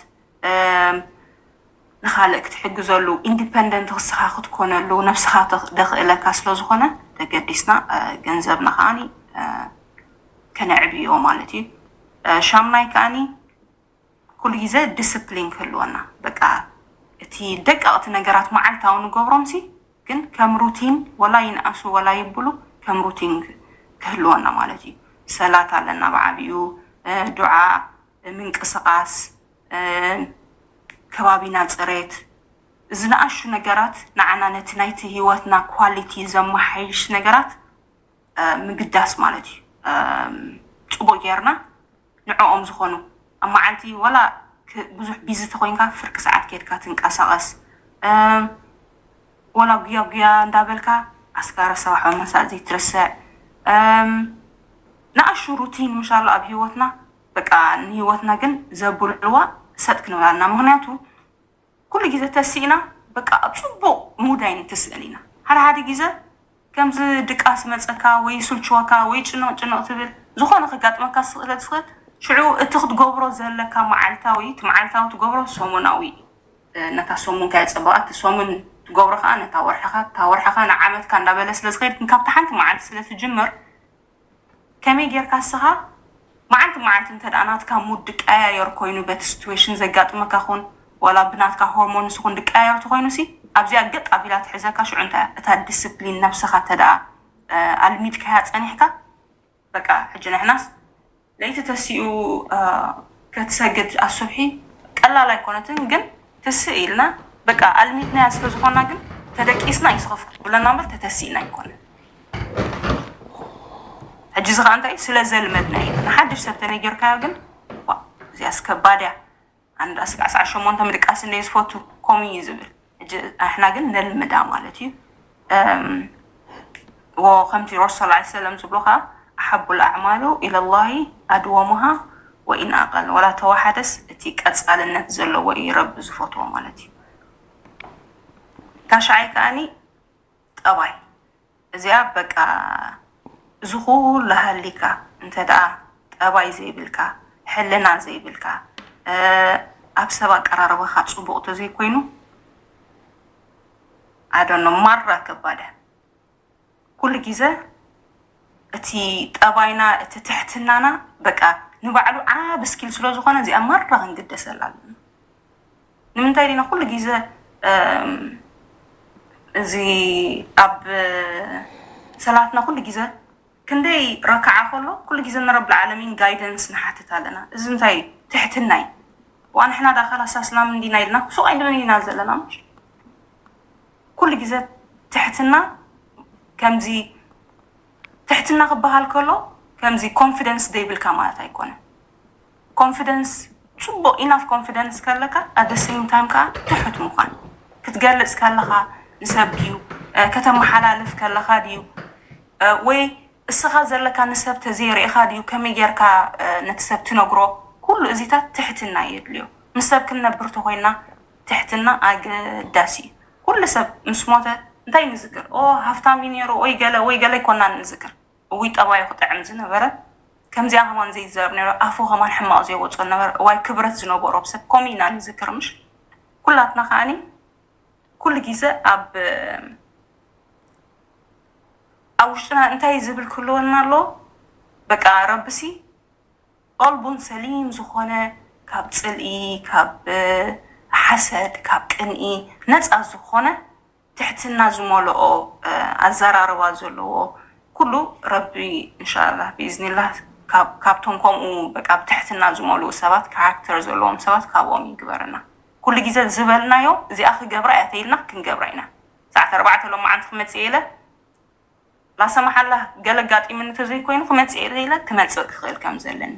ንካልእ ክትሕግዘሉ ኢንዲፐንደንት ክስኻ ክትኮነሉ ነብስኻ ደኽእለካ ስለዝኾነ ተገዲስና ገንዘብና ከዓኒ ከነዕብዮ ማለት እዩ ሻምናይ ከዓኒ ኩሉ ግዜ ዲስፕሊን ክህልወና በቃ እቲ ደቀቕቲ ነገራት መዓልታዊ ንገብሮምሲ ግን ከም ሩቲን ወላ ይንኣሱ ወላ ይብሉ ከም ሩቲን ክህልወና ማለት እዩ ሰላት ኣለና ብዓብኡ ዱዓ ምንቅስቃስ ከባቢና ፅሬት ዝነኣሹ ነገራት ንዓና ነቲ ናይቲ ህይወትና ኳሊቲ ዘመሓይሽ ነገራት ምግዳስ ማለት እዩ ፅቡቅ ጌርና ንዕኦም ዝኾኑ ኣብ መዓልቲ ወላ ብዙሕ ቢዚ ተኮይንካ ፍርቂ ሰዓት ኬድካ ትንቀሳቀስ ወላ ጉያ ጉያ እንዳበልካ ኣስጋረ ሰባሕ መሳእ ዘይትርስዕ ንኣሹ ሩቲን ምሻሎ ኣብ ህይወትና በቃ ንህይወትና ግን ዘብልዋ ሰጥ ክንብላልና ምክንያቱ ኩሉ ግዜ ተሲእና በቃ ኣብ ፅቡቅ ሙድ ኣይንትስእን ኢና ሓደ ሓደ ግዜ ከምዚ ድቃስ መፀካ ወይ ስልችወካ ወይ ጭንቕ ጭንቕ ትብል ዝኾነ ከጋጥመካ ስለ ዝኽእል ሽዑ እቲ ክትገብሮ ዘለካ መዓልታዊ እቲ መዓልታዊ ትገብሮ ሰሙናዊ ነታ ሰሙን ከየፀበቓ እቲ ሰሙን ትገብሮ ከዓ ነታ ወርሕኻ እታ ወርሕኻ ንዓመትካ እንዳበለ ስለ ዝኸይድ ካብታ ሓንቲ መዓልቲ ስለ ትጅምር ከመይ ጌርካ እስኻ መዓልቲ መዓልቲ እንተ ደኣ ናትካ ሙድ ድቀያየር ኮይኑ በቲ ሲትዌሽን ዘጋጥመካ ኹን ዋላ ብናትካ ሆርሞንስ ኹን ድቀያየር ተኾይኑ ሲ ኣብዚኣ ገጥ ኣቢላ ትሕዘካ ሽዑ እንታይ እያ እታ ዲስፕሊን ነብስኻ እንተ ደኣ ኣልሚድካያ ጸኒሕካ በቃ ሕጂ ንሕናስ ለይቲ ተሲኡ ከትሰግድ ኣሱብሒ ቀላል ኣይኮነትን ግን ትስእ ኢልና በቃ ኣልሚድናያ ስለ ዝኾና ግን ተደቂስና እዩ ስኸፍ ክብለና እምበር ተተሲእና ኣይኮነን ሕጂ እዚ ከዓ እንታይ ስለ ዘልመድና እዩ ንሓድሽ ሰብ ተነጊርካዮ ግን እዚኣስ ከባድ እያ ኣነ ደኣ ስጋዕ ሰዓት ሸሞንተ ምድቃስ እንደ ዝፈቱ ከምኡ እዩ ዝብል። ሕጂ ኣሕና ግን ነልምዳ ማለት እዩ። እም፣ ወ-፣ ከምቲ ረሱል ሰለላሁ ዐለይሂ ወሰለም ዝብሉ ከዓ ኣሓቡ ኣዕማሉ ኢለላሂ ኣድወሙሃ ወኢን ኣቀል፣ ወላ ተዋሓደስ እቲ ቀፃልነት ዘለዎ እዩ ረቢ ዝፈትዎ ማለት እዩ። ካሻዓይ ከዓኒ ጠባይ እዚኣ በቃ እዚ ኩሉ ሃሊካ እንተ ደኣ ጠባይ ዘይብልካ፣ ሕልና ዘይብልካ፣ እ፣ ኣብ ሰብ ኣቀራርባኻ ጽቡቕ ተዘይኮይኑ፣ ኣዶኖ ማራ ከባድ እያ። ኩሉ ግዜ እቲ ጠባይና፣ እቲ ትሕትናና በቃ ንባዕሉ ዓቢ ስኪል ስለ ዝኾነ እዚኣ ማራ ክንግደሰላ ኣለና። ንምንታይ ዲና ኩሉ ግዜ፣ እም፣ እዚ ኣብ ሰላትና ኩሉ ግዜ ክንደይ ረክዓ ከሎ ኩሉ ግዜ ንረብል ዓለሚን ጋይደንስ ንሓትት ኣለና። እዚ እንታይ እዩ? ትሕትና እዩ። ዋንሕና ዳ ከላስ ኣስላም እንዲና ኢልና ሱቕ ኣይንብልን ኢና ዘለና። ምሽ ኩሉ ግዜ ትሕትና ከምዚ ትሕትና ክበሃል ከሎ ከምዚ ኮንፊደንስ ዘይብልካ ማለት ኣይኮነን። ኮንፊደንስ፣ ጽቡቕ ኢናፍ ኮንፊደንስ ከለካ፣ at the same time ከዓ ትሑት ምዃን። ክትገልጽ ከለኻ ንሰብ ድዩ፣ እ፣ ከተመሓላልፍ ከለኻ ድዩ፣ እ፣ ወይ እስኻ ዘለካ ንሰብ ተዘይርእኻ ድዩ፣ ከመይ ጌርካ፣ እ፣ ነቲ ሰብ ትነግሮ? ኩሉ እዚታት ትሕትና የድልዮ። ምስ ሰብ ክንነብር ተኾይና ትሕትና ኣገዳሲ እዩ። ኩሉ ሰብ ምስ ሞተ እንታይ ንዝክር? ኦ፣ ሃፍታም እዩ ነይሩ፣ ወይ ገለ፣ ወይ ገለ ኣይኮናን ንዝክር። እውይ፣ ጠባዩ ክጥዕም ዝነበረ፣ ከምዚኣ ከማን ዘይዛረብ ነይሩ፣ ኣፉ ከማን ሕማቕ ዘይወጾ ነበረ። እዋይ፣ ክብረት ዝነበሮ ሰብ ከምኡ ኢና ንዝክር፣ ምሽ? ኩላትና ከዓኒ ኩሉ ግዜ ኣብ፣ ኣብ ውሽጥና እንታይ ዝብል ክህልወና ኣሎ? በቃ ረብሲ ቀልቡን ሰሊም ዝኾነ፣ ካብ ጽልኢ፣ ካብ፣ እ፣ ሓሰድ፣ ካብ ቅንኢ ነጻ ዝኾነ፣ ትሕትና ዝመልኦ፣ እ፣ ኣዘራርባ ዘለዎ ኩሉ ረቢ እንሻላህ ብኢዝኒላህ ካብ-፣ ካብቶም ከምኡ በቃ ብትሕትና ዝመልኡ ሰባት፣ ካራክተር ዘለዎም ሰባት ካብኦም ይግበረና። ኩሉ ግዜ ዝበልናዮ እዚኣ ክገብራ እያ ተይልና ክንገብራ ኢና። ሰዓት ኣርባዕተ ሎማዓንቲ ክመጽእ ኢለ ላሰማሓላህ ገለ ኣጋጢምኒ ተዘይኮይኑ ክመጽእ ኢለ ክመጽእ ክኽእል ከም ዘለኒ።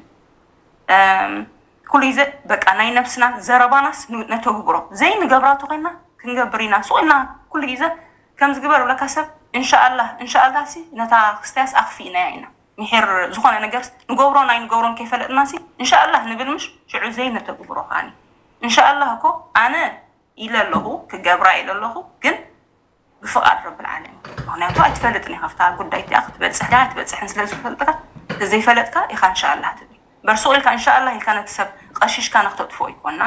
እም፣ ኩሉ ግዜ በቃ ናይ ነብስና ዘረባናስ ን-፣ ነተግብሮ። ዘይንገብራ ተኾይና ክንገብር ኢና። ሱቕ ኢልና ኩሉ ግዜ ከም ዝግበር ብለካ ሰብ፣ እንሻኣላህ፣ እንሻኣላህ ሲ ነታ ክስታያስ ኣኽፊእናያ ኢና። ምሒር ዝኾነ ነገርስ ንገብሮን ኣይንገብሮን ከይፈለጥና ሲ፣ እንሻኣላህ ንብል ምሽ፣ ሽዑ ዘይነተግብሮ ከኣኒ። እንሻኣላህ እኮ ኣነ ኢለ ኣለኹ፣ ክገብራ ኢለ ኣለኹ፣ ግን ብፍቓድ ረብል ዓለሚን። ምኽንያቱ ኣይትፈልጥን ኢኻ፣ ኣብታ ጉዳይ እቲኣ ክትበጽሕ ድያ ኣይትበጽሕን ስለ ዝፈልጥካ፣ እንተዘይፈለጥካ ኢኻ እንሻኣላህ ትብል። እምበር ሱቕ ኢልካ እንሻኣላህ ኢልካ ነቲ ሰብ ቐሺሽካ ንክተጥፍኦ ኣይኮንና።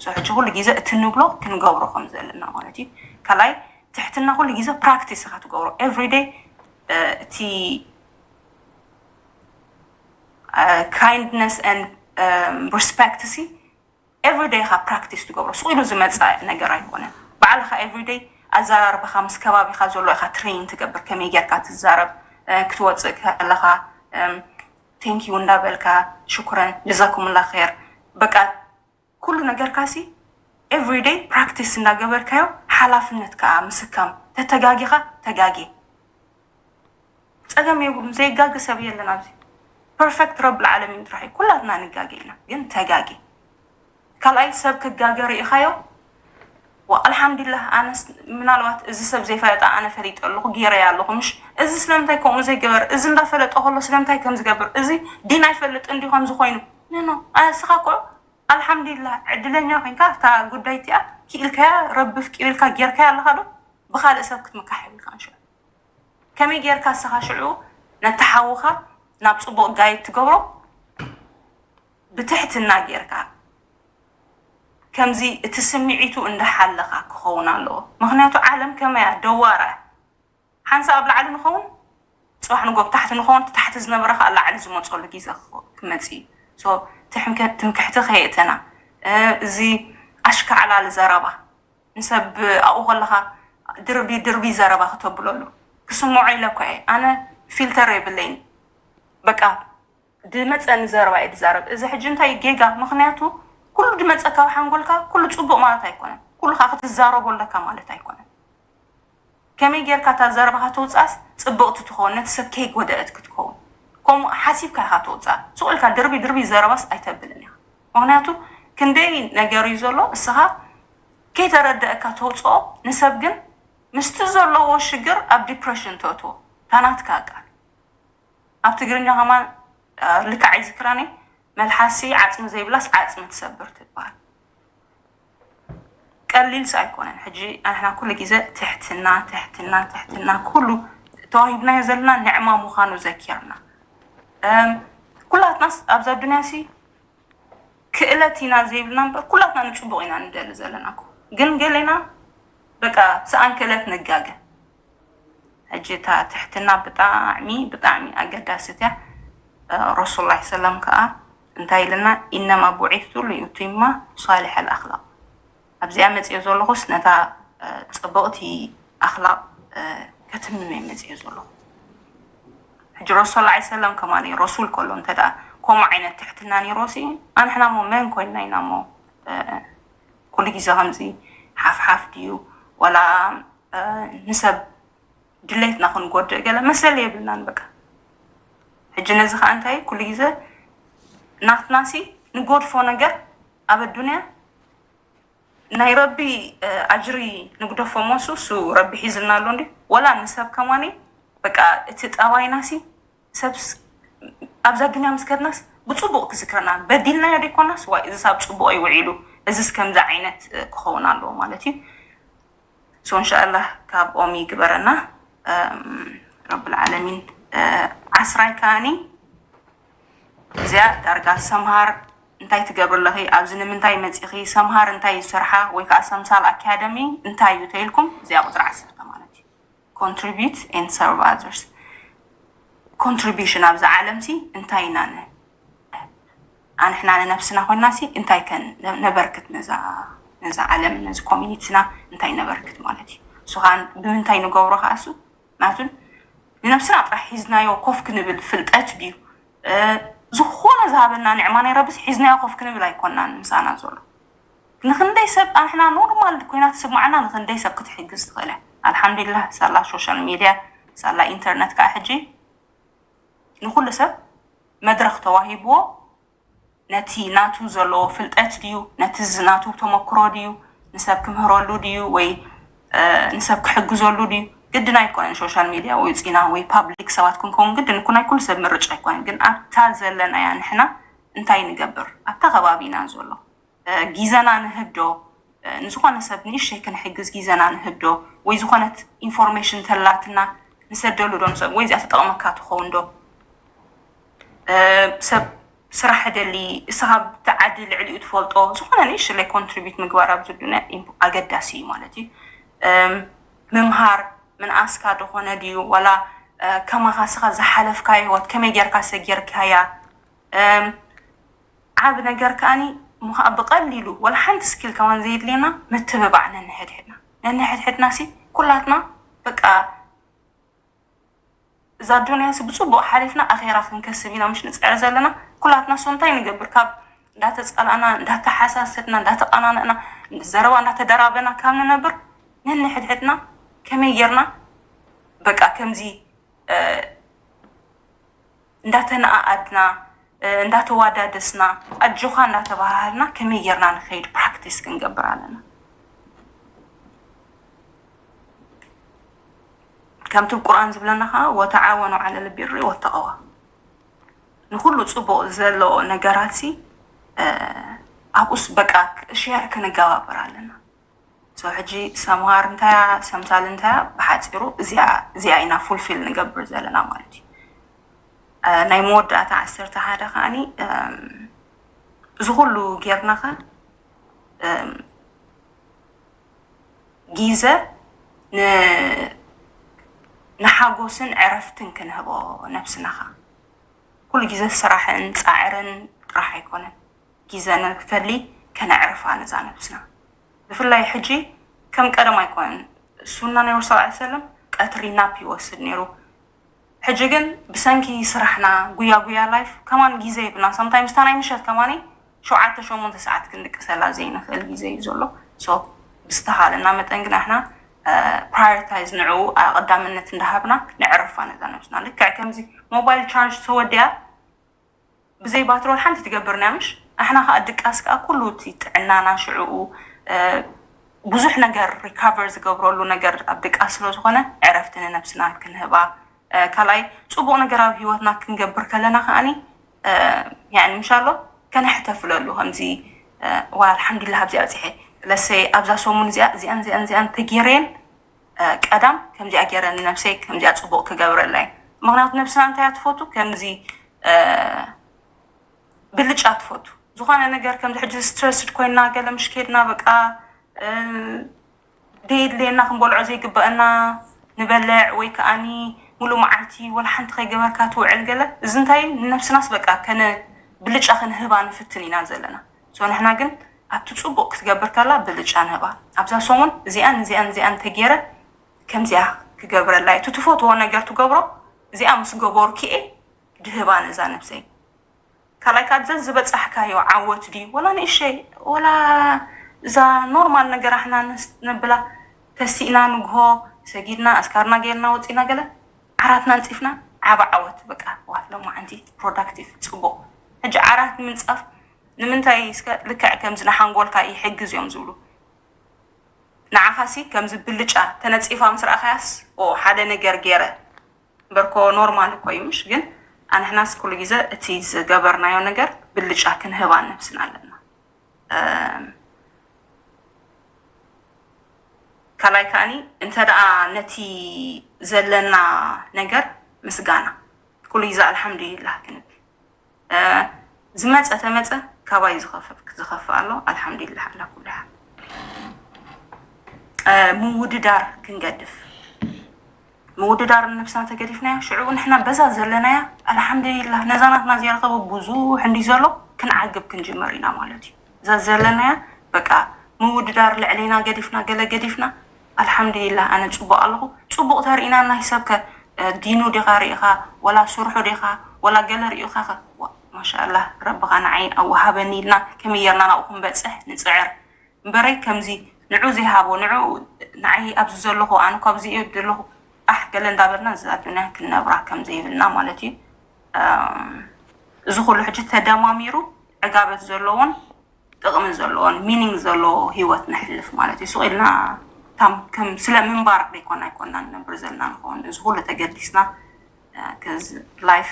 ሶ ሕጂ ኩሉ ግዜ እቲ ንብሎ ክንገብሮ ከም ዘለና ማለት እዩ። ካልኣይ፣ ትሕትና ኩሉ ግዜ ፕራክቲስ ኢኻ ትገብሮ። ኤቭሪደይ፣ እ፣ እቲ፣ እ፣ ካይንድነስ ኤንድ፣ እ፣ ሪስፔክት ሲ ኤቭሪደይ ኢኻ ፕራክቲስ ትገብሮ። ሱቕ ኢሉ ዝመጽእ ነገር ኣይኮነን። ባዕልኻ ኤቭሪደይ ኣዘራርባኻ ምስ ከባቢኻ ዘሎ ኢኻ ትሬን ትገብር። ከመይ ጌርካ ትዛረብ፣ እ፣ ክትወጽእ ከለኻ፣ እም፣ ቴንክ ዩ እንዳበልካ፣ ሽኩረን፣ ጀዛኩምላ ኸይር። በቃ ኩሉ ነገርካ ሲ ኤቭሪደይ ፕራክቲስ እንዳገበርካዮ ሓላፍነት ከዓ ምስካም። ተተጋጊኻ ተጋጌ። ጸገም የብሉን። ዘይጋገ ሰብ የለን ኣብዚ። ፐርፌክት ረብል ዓለሚን ጥራሕ እዩ። ኩላትና ንጋገ ኢና፣ ግን ተጋጌ። ካልኣይ ሰብ ክጋገ ርኢኻዮ? ዋ፣ ኣልሓምዱሊላህ፣ ኣነስ ምናልባት እዚ ሰብ ዘይፈለጠ ኣነ ፈሊጠ ኣለኹ፣ ገይረያ ኣለኹ፣ ምሽ? እዚ ስለምንታይ ከምኡ ዘይገበር? እዚ እንዳፈለጠ ከሎ ስለምንታይ ከም ዝገብር? እዚ ዲን ኣይፈልጥን ድዩ ከምዚ ኮይኑ? ኖ፣ ኖ፣ ኣስኻ እኮ ኣልሓምዱሊላህ ዕድለኛ ኮይንካ፣ እታ ጉዳይ እቲኣ ክኢልካያ፣ ረቢ ፍቂሩ ኢልካ ጌርካያ ኣለኻ ዶ? ብኻልእ ሰብ ክትምካሕ የብልካን ሽዑ። ከመይ ጌርካ እስኻ ሽዑ ነቲ ሓውኻ ናብ ጽቡቕ ጋይድ ትገብሮ? ብትሕትና ጌርካ፣ ከምዚ እቲ ስምዒቱ እንዳሓለኻ ክኸውን ኣለዎ። ምኽንያቱ ዓለም ከመይ እያ? ደዋራ እያ። ሓንሳእ ኣብ ላዕሊ ንኸውን፣ ጽባሕ ንጎ ኣብ ታሕቲ ንኸውን፣ እቲ ታሕቲ ዝነበረ ከኣ ላዕሊ ዝመጸሉ ግዜ ክመጽእ እዩ። ሶ፣ ትሕምከ-፣ ትምክሕቲ ከየእተና፣ እ፣ እዚ ኣሽካዕላል ዘረባ፣ ንሰብ ኣብኡ ከለኻ ድርቢ ድርቢ ዘረባ ክተብለሉ ክስምዖ ኢለ እኮ እየ። ኣነ ፊልተር የብለይን። በቃ፣ ድመጸኒ ዘረባ እየ ድዛረብ። እዚ ሕጂ እንታይ ጌጋ? ምኽንያቱ ኩሉ ድመጸካ ኣብ ሓንጎልካ ኩሉ ጽቡቕ ማለት ኣይኮነን። ኩሉ ከኣ ክትዛረቦ ኣለካ ማለት ኣይኮነን። ከመይ ጌርካ እታ ዘረባኻ ተውጽኣስ ጽብቕቲ ትኸውን፣ ነቲ ሰብ ከይጎደአት ክትከውን። ከምኡ ሓሲብካ ኢኻ ተውጽኣ። ሱቕ ኢልካ ድርቢ ድርቢ ዘረባስ ኣይተብልን ኢኻ። ምኽንያቱ ክንደይ ነገር እዩ ዘሎ። እስኻ ከይተረደእካ ተውፅኦ፣ ንሰብ ግን ምስቲ ዘለዎ ሽግር ኣብ ዲፕረሽን ተእትዎ። ታናትካ ቃል ኣብ ትግርኛ ከማን ልክዕ ኣይዝክራኒ፣ መልሓሲ ዓፅሚ ዘይብላስ ዓፅሚ ትሰብር ትበሃል። ቀሊልስ ኣይኮነን። ሕጂ ንሕና ኩሉ ግዜ ትሕትና ትሕትና ትሕትና ኩሉ ተዋሂብናዮ ዘለና ንዕማ ምዃኑ ዘኪርና። ኩላትናስ ኣብዛ ዱንያ ሲ ክእለት ኢና ዘይብልና እምበር ኩላትና ንፅቡቕ ኢና ንደሊ ዘለና እኮ። ግን ገሌና በቃ ሰኣን ክእለት ንጋገ። ሕጂ እታ ትሕትና ብጣዕሚ ብጣዕሚ ኣገዳሲት እያ። ረሱል ላ ሰለም ከዓ እንታይ ኢልና፣ ኢነማ ቡዒቱ ሊዩቲማ ሳሊሕ ኣልኣክላቅ። ኣብዚኣ መፅኦ ዘለኹስ ነታ ፅብቕቲ ኣክላቅ ከትምም እየ መፅኦ ዘለኹ። ሕጂ ረሱል ላ ሰለም ከማ ረሱል ከሎ እንተ ከምኡ ዓይነት ትሕትና ነይሮሲ ኣንሕና ሞ መን ኮይንና ኢና ሞ ኩሉ ግዜ ከምዚ ሓፍሓፍ ድዩ ወላ ንሰብ ድሌትና ክንጎድእ ገለ መሰል የብልናን። በቃ ሕጂ ነዚ ከዓ እንታይ ኩሉ ግዜ ናትናሲ ንጎድፎ ነገር ኣብ ኣዱንያ ናይ ረቢ ኣጅሪ ንግደፎ ሞሱ እሱ ረቢ ሒዝልና ኣሎ እንዲ ወላ ንሰብ ከማኒ በቃ እቲ ጠባይናሲ ሰብስ ኣብዛ ዱንያ ምስ ከድናስ ብፅቡቕ ክዝክረና በዲልናዮ ደይኮናስ ዋይ እዚ ሰብ ፅቡቕ ይውዒሉ እዚስ ከምዚ ዓይነት ክኸውን ኣለዎ ማለት እዩ። ሶ እንሻኣላህ ካብ ኦም ይግበረና ረብል ዓለሚን። ዓስራይ ከኣኒ እዚኣ ዳርጋ ሰምሃር እንታይ ትገብር ኣለኺ ኣብዚ ንምንታይ መፂኺ ሰምሃር እንታይ እዩ ስርሓ ወይ ከዓ ሰምሳል ኣካደሚ እንታይ እዩ ተይልኩም እዚኣ ቁፅሪ ዓሰርተ ማለት እዩ። Contribute and serve others። ኮንትሪቢሽን ኣብዚ ዓለም ሲ እንታይ ኢና ን ኣንሕና ንነብስና ኮይና ሲ እንታይ ከን ነበርክት ነዛ ነዛ ዓለም ነዚ ኮሚኒቲና እንታይ ነበርክት ማለት እዩ። እሱ ከዓ ብምንታይ ንገብሮ ከዓ እሱ ናቱን ንነብስና ጥራሕ ሒዝናዮ ኮፍ ክንብል ፍልጠት ድዩ ዝኾነ ዝሃበና ንዕማ ናይ ረብስ ሒዝናዮ ኮፍ ክንብል ኣይኮናን ምሳና ዘሎ ንክንደይ ሰብ ኣንሕና ኖርማል ኮይና ትስማዓና ንክንደይ ሰብ ክትሕግዝ ትኽእል እያ። ኣልሓምዱሊላህ ሳላ ሶሻል ሚድያ ሳላ ኢንተርነት ከዓ ሕጂ ንኩሉ ሰብ መድረክ ተዋሂብዎ ነቲ ናቱ ዘለዎ ፍልጠት ድዩ ነቲ ዝናቱ ተመክሮ ድዩ ንሰብ ክምህረሉ ድዩ ወይ ንሰብ ክሕግዘሉ ድዩ ግድን ኣይኮነን ሶሻል ሚድያ ወፂና ወይ ፓብሊክ ሰባት ክንከውን ግድን እኮ ናይ ኩሉ ሰብ ምርጫ ኣይኮነን ግን ኣብታ ዘለናያ ንሕና እንታይ ንገብር ኣብታ ከባቢና ዘሎ ግዘና ንህብ ዶ ንዝኾነ ሰብ ንእሽተይ ክንሕግዝ ግዘና ንህብ ዶ ወይ ዝኾነት ኢንፎርሜሽን ተላትና ንሰደሉ ዶ ንሰብ ወይ እዚኣ ተጠቕመካ ትኸውን ዶ ሰብ ስራሕ ደሊ እስኻ ብቲ ዓዲ ልዕሊኡ ትፈልጦ ዝኾነ ንእሽለይ ኮንትሪቢት ምግባር ኣብዚ ዱንያ ኣገዳሲ እዩ ማለት እዩ ምምሃር ምንኣስካ ዶኾነ ድዩ ዋላ ከማኻ ስኻ ዝሓለፍካ ህይወት ከመይ ጌርካ ሰጊርካያ ዓብ ነገር ከኣኒ ምዃ ብቐሊሉ ወላ ሓንቲ ስኪል ከማን ዘየድልየና ምትብባዕ ነንሕድሕድና ነንሕድሕድና ሲ ኩላትና በቃ እዛ ዱንያ ሲ ብፅቡቕ ሓሊፍና ኣኼራ ክንከስብ ኢና ምሽ ንፅዕር ዘለና ኩላትና ሶ እንታይ ንገብር ካብ እንዳተፀላእና እንዳተሓሳሰድና እንዳተቐናነእና ዘረባ እንዳተደራበና ካብ ንነብር ነንሕድሕድና ከመይ ጌርና በቃ ከምዚ እንዳተነኣኣድና እንዳተዋዳደስና ኣጆኻ እንዳተባሃሃልና ከመይ ጌርና ንኸይድ ፕራክቲስ ክንገብር ኣለና። ከምቲ ቁርኣን ዝብለና ከዓ ወተዓወኑ ዓለ ልቢሪ ወተቐዋ ንኩሉ ፅቡቕ ዘለዎ ነገራት ሲ ኣብኡስ በቃ ሼር ክንገባበር ኣለና። ሶ ሕጂ ሰምሃር እንታያ ሰምሳል እንታያ ብሓፂሩ እዚኣ እዚኣ ኢና ፉልፊል ንገብር ዘለና ማለት እዩ። ናይ መወዳእታ ዓሰርተ ሓደ ከዓኒ እዚ ኩሉ ጌርናኸ ጊዘ ንሓጎስን ዕረፍትን ክንህቦ ነብስናኻ ኩሉ ግዜ ስራሕን ፃዕርን ጥራሕ ኣይኮነን። ግዜ ንፈሊ ከነዕርፋ ነዛ ነብስና። ብፍላይ ሕጂ ከም ቀደም ኣይኮነን። ሱና ነይሩ ሰለላሁ ዐለይሂ ወሰለም ቀትሪ ናፕ ይወስድ ነይሩ። ሕጂ ግን ብሰንኪ ስራሕና ጉያ ጉያ ላይፍ ከማን ግዜ ይብልና። ሳምታይምስ እታ ናይ ምሸት ከማን ሸውዓተ ሸሞንተ ሰዓት ክንድቅሰላ ዘይንኽእል ግዜ እዩ ዘሎ። ሶ ብዝተኻለና መጠን ግን ኣሕና ፕራዮሪታይዝ ንዕኡ ቀዳምነት እንዳሃብና ንዕረፋ ነዛ ነብስና። ልክዕ ከምዚ ሞባይል ቻርጅ ተወዲኣ ብዘይ ባትሪ ወላ ሓንቲ ትገብርና ምሽ ኣሕና ከዓ ድቃስ ከዓ ኩሉ እቲ ጥዕናና ሽዕኡ ብዙሕ ነገር ሪካቨር ዝገብረሉ ነገር ኣብ ድቃስ ስለ ዝኾነ ዕረፍቲ ንነብስና ክንህባ፣ ካልኣይ ፅቡቅ ነገር ኣብ ህይወትና ክንገብር ከለና ከዓኒ ምሻሎ ከነሕተፍለሉ ከምዚ ዋ ኣልሓምዱላ ኣብዚ ኣብፅሐ ለሰይ ኣብዛ ሰሙን እዚኣ እዚኣን እዚኣን እዚኣን ተጌረየን ቀዳም ከምዚኣ ገይረ ንነብሰይ ከምዚኣ ፅቡቅ ክገብረላ እዩ። ምክንያቱ ነብስና እንታይ ትፈቱ ከምዚ ብልጫ ትፈቱ። ዝኾነ ነገር ከምዚ ሕጂ ስትረስድ ኮይና ገለ ምሽ ከድና በቃ ደየድልየና ክንበልዖ ዘይግበአና ንበልዕ ወይ ከዓኒ ሙሉእ መዓልቲ ወላ ሓንቲ ከይገበርካ ትውዕል ገለ እዚ እንታይ ንነብስናስ በቃ ከነ ብልጫ ክንህባ ንፍትን ኢና ዘለና። ሶ ንሕና ግን ኣብቲ ፅቡቅ ክትገብር ከላ ብልጫ ንህባ። ኣብዛ ሰሙን እዚኣን እዚኣን እዚኣን ተጌረ ከምዚኣ ክገብረላ እዩ። እቲ ትፈትዎ ነገር ትገብሮ እዚኣ ምስ ገበርኪኤ ድህባ ነዛ ነብሰይ። ካልኣይ ካብ ዝበፃሕካዮ ዓወት ድዩ ወላ ንእሸይ ወላ እዛ ኖርማል ነገር ኣሕና ነብላ ተሲእና ንግሆ ሰጊድና ኣስካርና ገይርና ወፂና ገለ ዓራትና ንፂፍና ዓበ ዓወት በቃ ዋት ሎማዓንቲ ፕሮዳክቲቭ ፅቡቅ። ሕጂ ዓራት ምንፃፍ ንምንታይ እስከ ልክዕ ከምዚ ንሓንጎልካ ይሕግዝ እዮም ዝብሉ። ንዓኻሲ ከምዚ ብልጫ ተነፂፋ ምስ ረኣኻያስ ኦ ሓደ ነገር ገይረ እምበርኮ ኖርማል እኮ እዩ ምሽ ግን ኣንሕናስ ኩሉ ግዜ እቲ ዝገበርናዮ ነገር ብልጫ ክንህባ ነብስና ኣለና። ካልኣይ ከዓኒ እንተ ደኣ ነቲ ዘለና ነገር ምስጋና ኩሉ ግዜ ኣልሓምዱሊላህ ክንብል ዝመፀ ተመፀ ካባይ ዝኸፍእ ኣሎ ኣልሓምዱሊላህ ኣላ ኩሉ ሓል። ምውድዳር ክንገድፍ ምውድዳር ንነብስና ተገዲፍናዮ ሽዑ ንሕና በዛ ዘለናያ ኣልሓምዱሊላህ ነዛ ናትና ዘይረኸቡ ብዙሕ እንዲ ዘሎ ክንዓግብ ክንጅመር ኢና ማለት እዩ። እዛ ዘለናያ በቃ ምውድዳር ልዕሌና ገዲፍና ገለ ገዲፍና ኣልሓምዱሊላህ ኣነ ፅቡቅ ኣለኹ። ፅቡቅ ተርኢና ናይ ሰብከ ዲኑ ዲኻ ርኢኻ ወላ ስርሑ ዲኻ ወላ ገለ ርኢኻ ማሻኣላህ ረብኻ ንዓይ ኣወሃበኒ ኢልና ከመይ ጌርና ናብኡ ክንበፅሕ ንፅዕር። እምበረይ ከምዚ ንዑ ዘይሃቦ ንዑ ንዓይ ኣብዚ ዘለኹ ኣነ እኮ ኣብዚ እየ ዘለኹ ኣሕ ገለ እንዳበልና እዚ ኣዱንያ ክንነብራ ከም ዘይብልና ማለት እዩ። እዚ ኩሉ ሕጂ ተደማሚሩ ዕጋበት ዘለዎን ጥቕሚ ዘለዎን ሚኒንግ ዘለዎ ህይወት ነሕልፍ ማለት እዩ። ስቕ ኢልና ከም ስለ ምንባር ዘይኮና ኣይኮና ንነብር ዘለና ንኸውን እዚ ኩሉ ተገዲስና ከዚ ላይፍ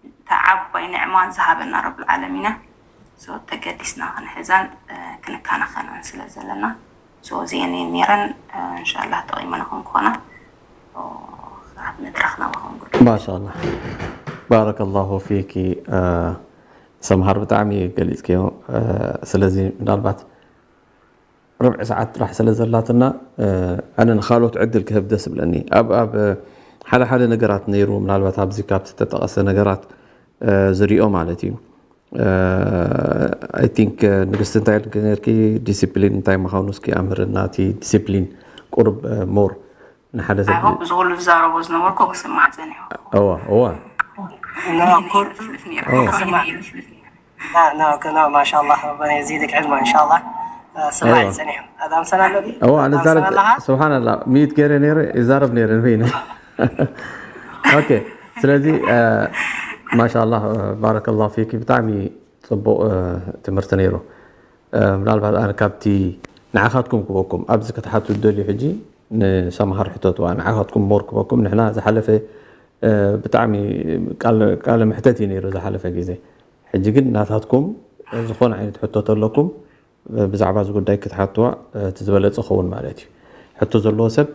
እታ ዓባይ ንዕማን ዝሃበና ረብል ዓለሚና ተገዲስና ክንሕዛን ክንከናኸናን ስለ ዘለና እዚአን እየን ነይረን። እንሻላ ጠቂመና ክንኮና መድረክ ናባኹም። ማሻላ ባረከላሁ ፊኪ ሰምሃር ብጣዕሚ ገሊፅክዮ። ስለዚ ምናልባት ርብዒ ሰዓት ጥራሕ ስለ ዘላትና ኣነ ንካልኦት ዕድል ክህብ ደስ ብለኒ። ኣብ ኣብ ሓደ ሓደ ነገራት ነይሩ ምናልባት ኣብዚ ካብቲ ተጠቐሰ ነገራት ዝሪኦ ማለት እዩ። I think ንግስቲ እንታይ ኢልኪ ነርኪ ዲሲፕሊን እንታይ ምዃኑ እስኪ ኣምህርና እቲ ዲሲፕሊን ቁርብ more ንሓደ ሰብ I hope እዚ ኩሉ ዝዛረቦ ዝነበርኩ ክስማዕ ጸኒሑ። እዋ እዋ ና ኩል ክስማዕ ና ና ና ማሻአላህ ረበና የዚድክ ዕልማ ኢንሻአላህ። ስማዕ ጸኒሑ ኣዳም ሰና ኣለዲ እዋ ኣነ ዛረብ ስብሓንላ ሚዩት ገይረ ነይረ ይዛረብ ነይረ ንበይነ ኦኬ ስለዚ ማሻላ ባረከላሁ ፊኪ ብጣዕሚ ፅቡቅ ትምህርቲ ነይሩ። ምናልባት ኣነ ካብቲ ንዓኻትኩም ክበኩም ኣብዚ ክትሓቱ ዝደልዩ ሕጂ ንሰምሃር ሕተትዋ ንዓኻትኩም more ክበኩም ንሕና ዝሓለፈ ብጣዕሚ ቃለ መሕተት እዩ ነይሩ ዝሓለፈ ግዜ ሕጂ ግን ናታትኩም ዝኾነ ዓይነት ሕቶ ተለኩም ብዛዕባ እዚ ጉዳይ ክትሓትዋ እቲ ዝበለፀ ኸውን ማለት እዩ። ሕቶ ዘለዎ ሰብ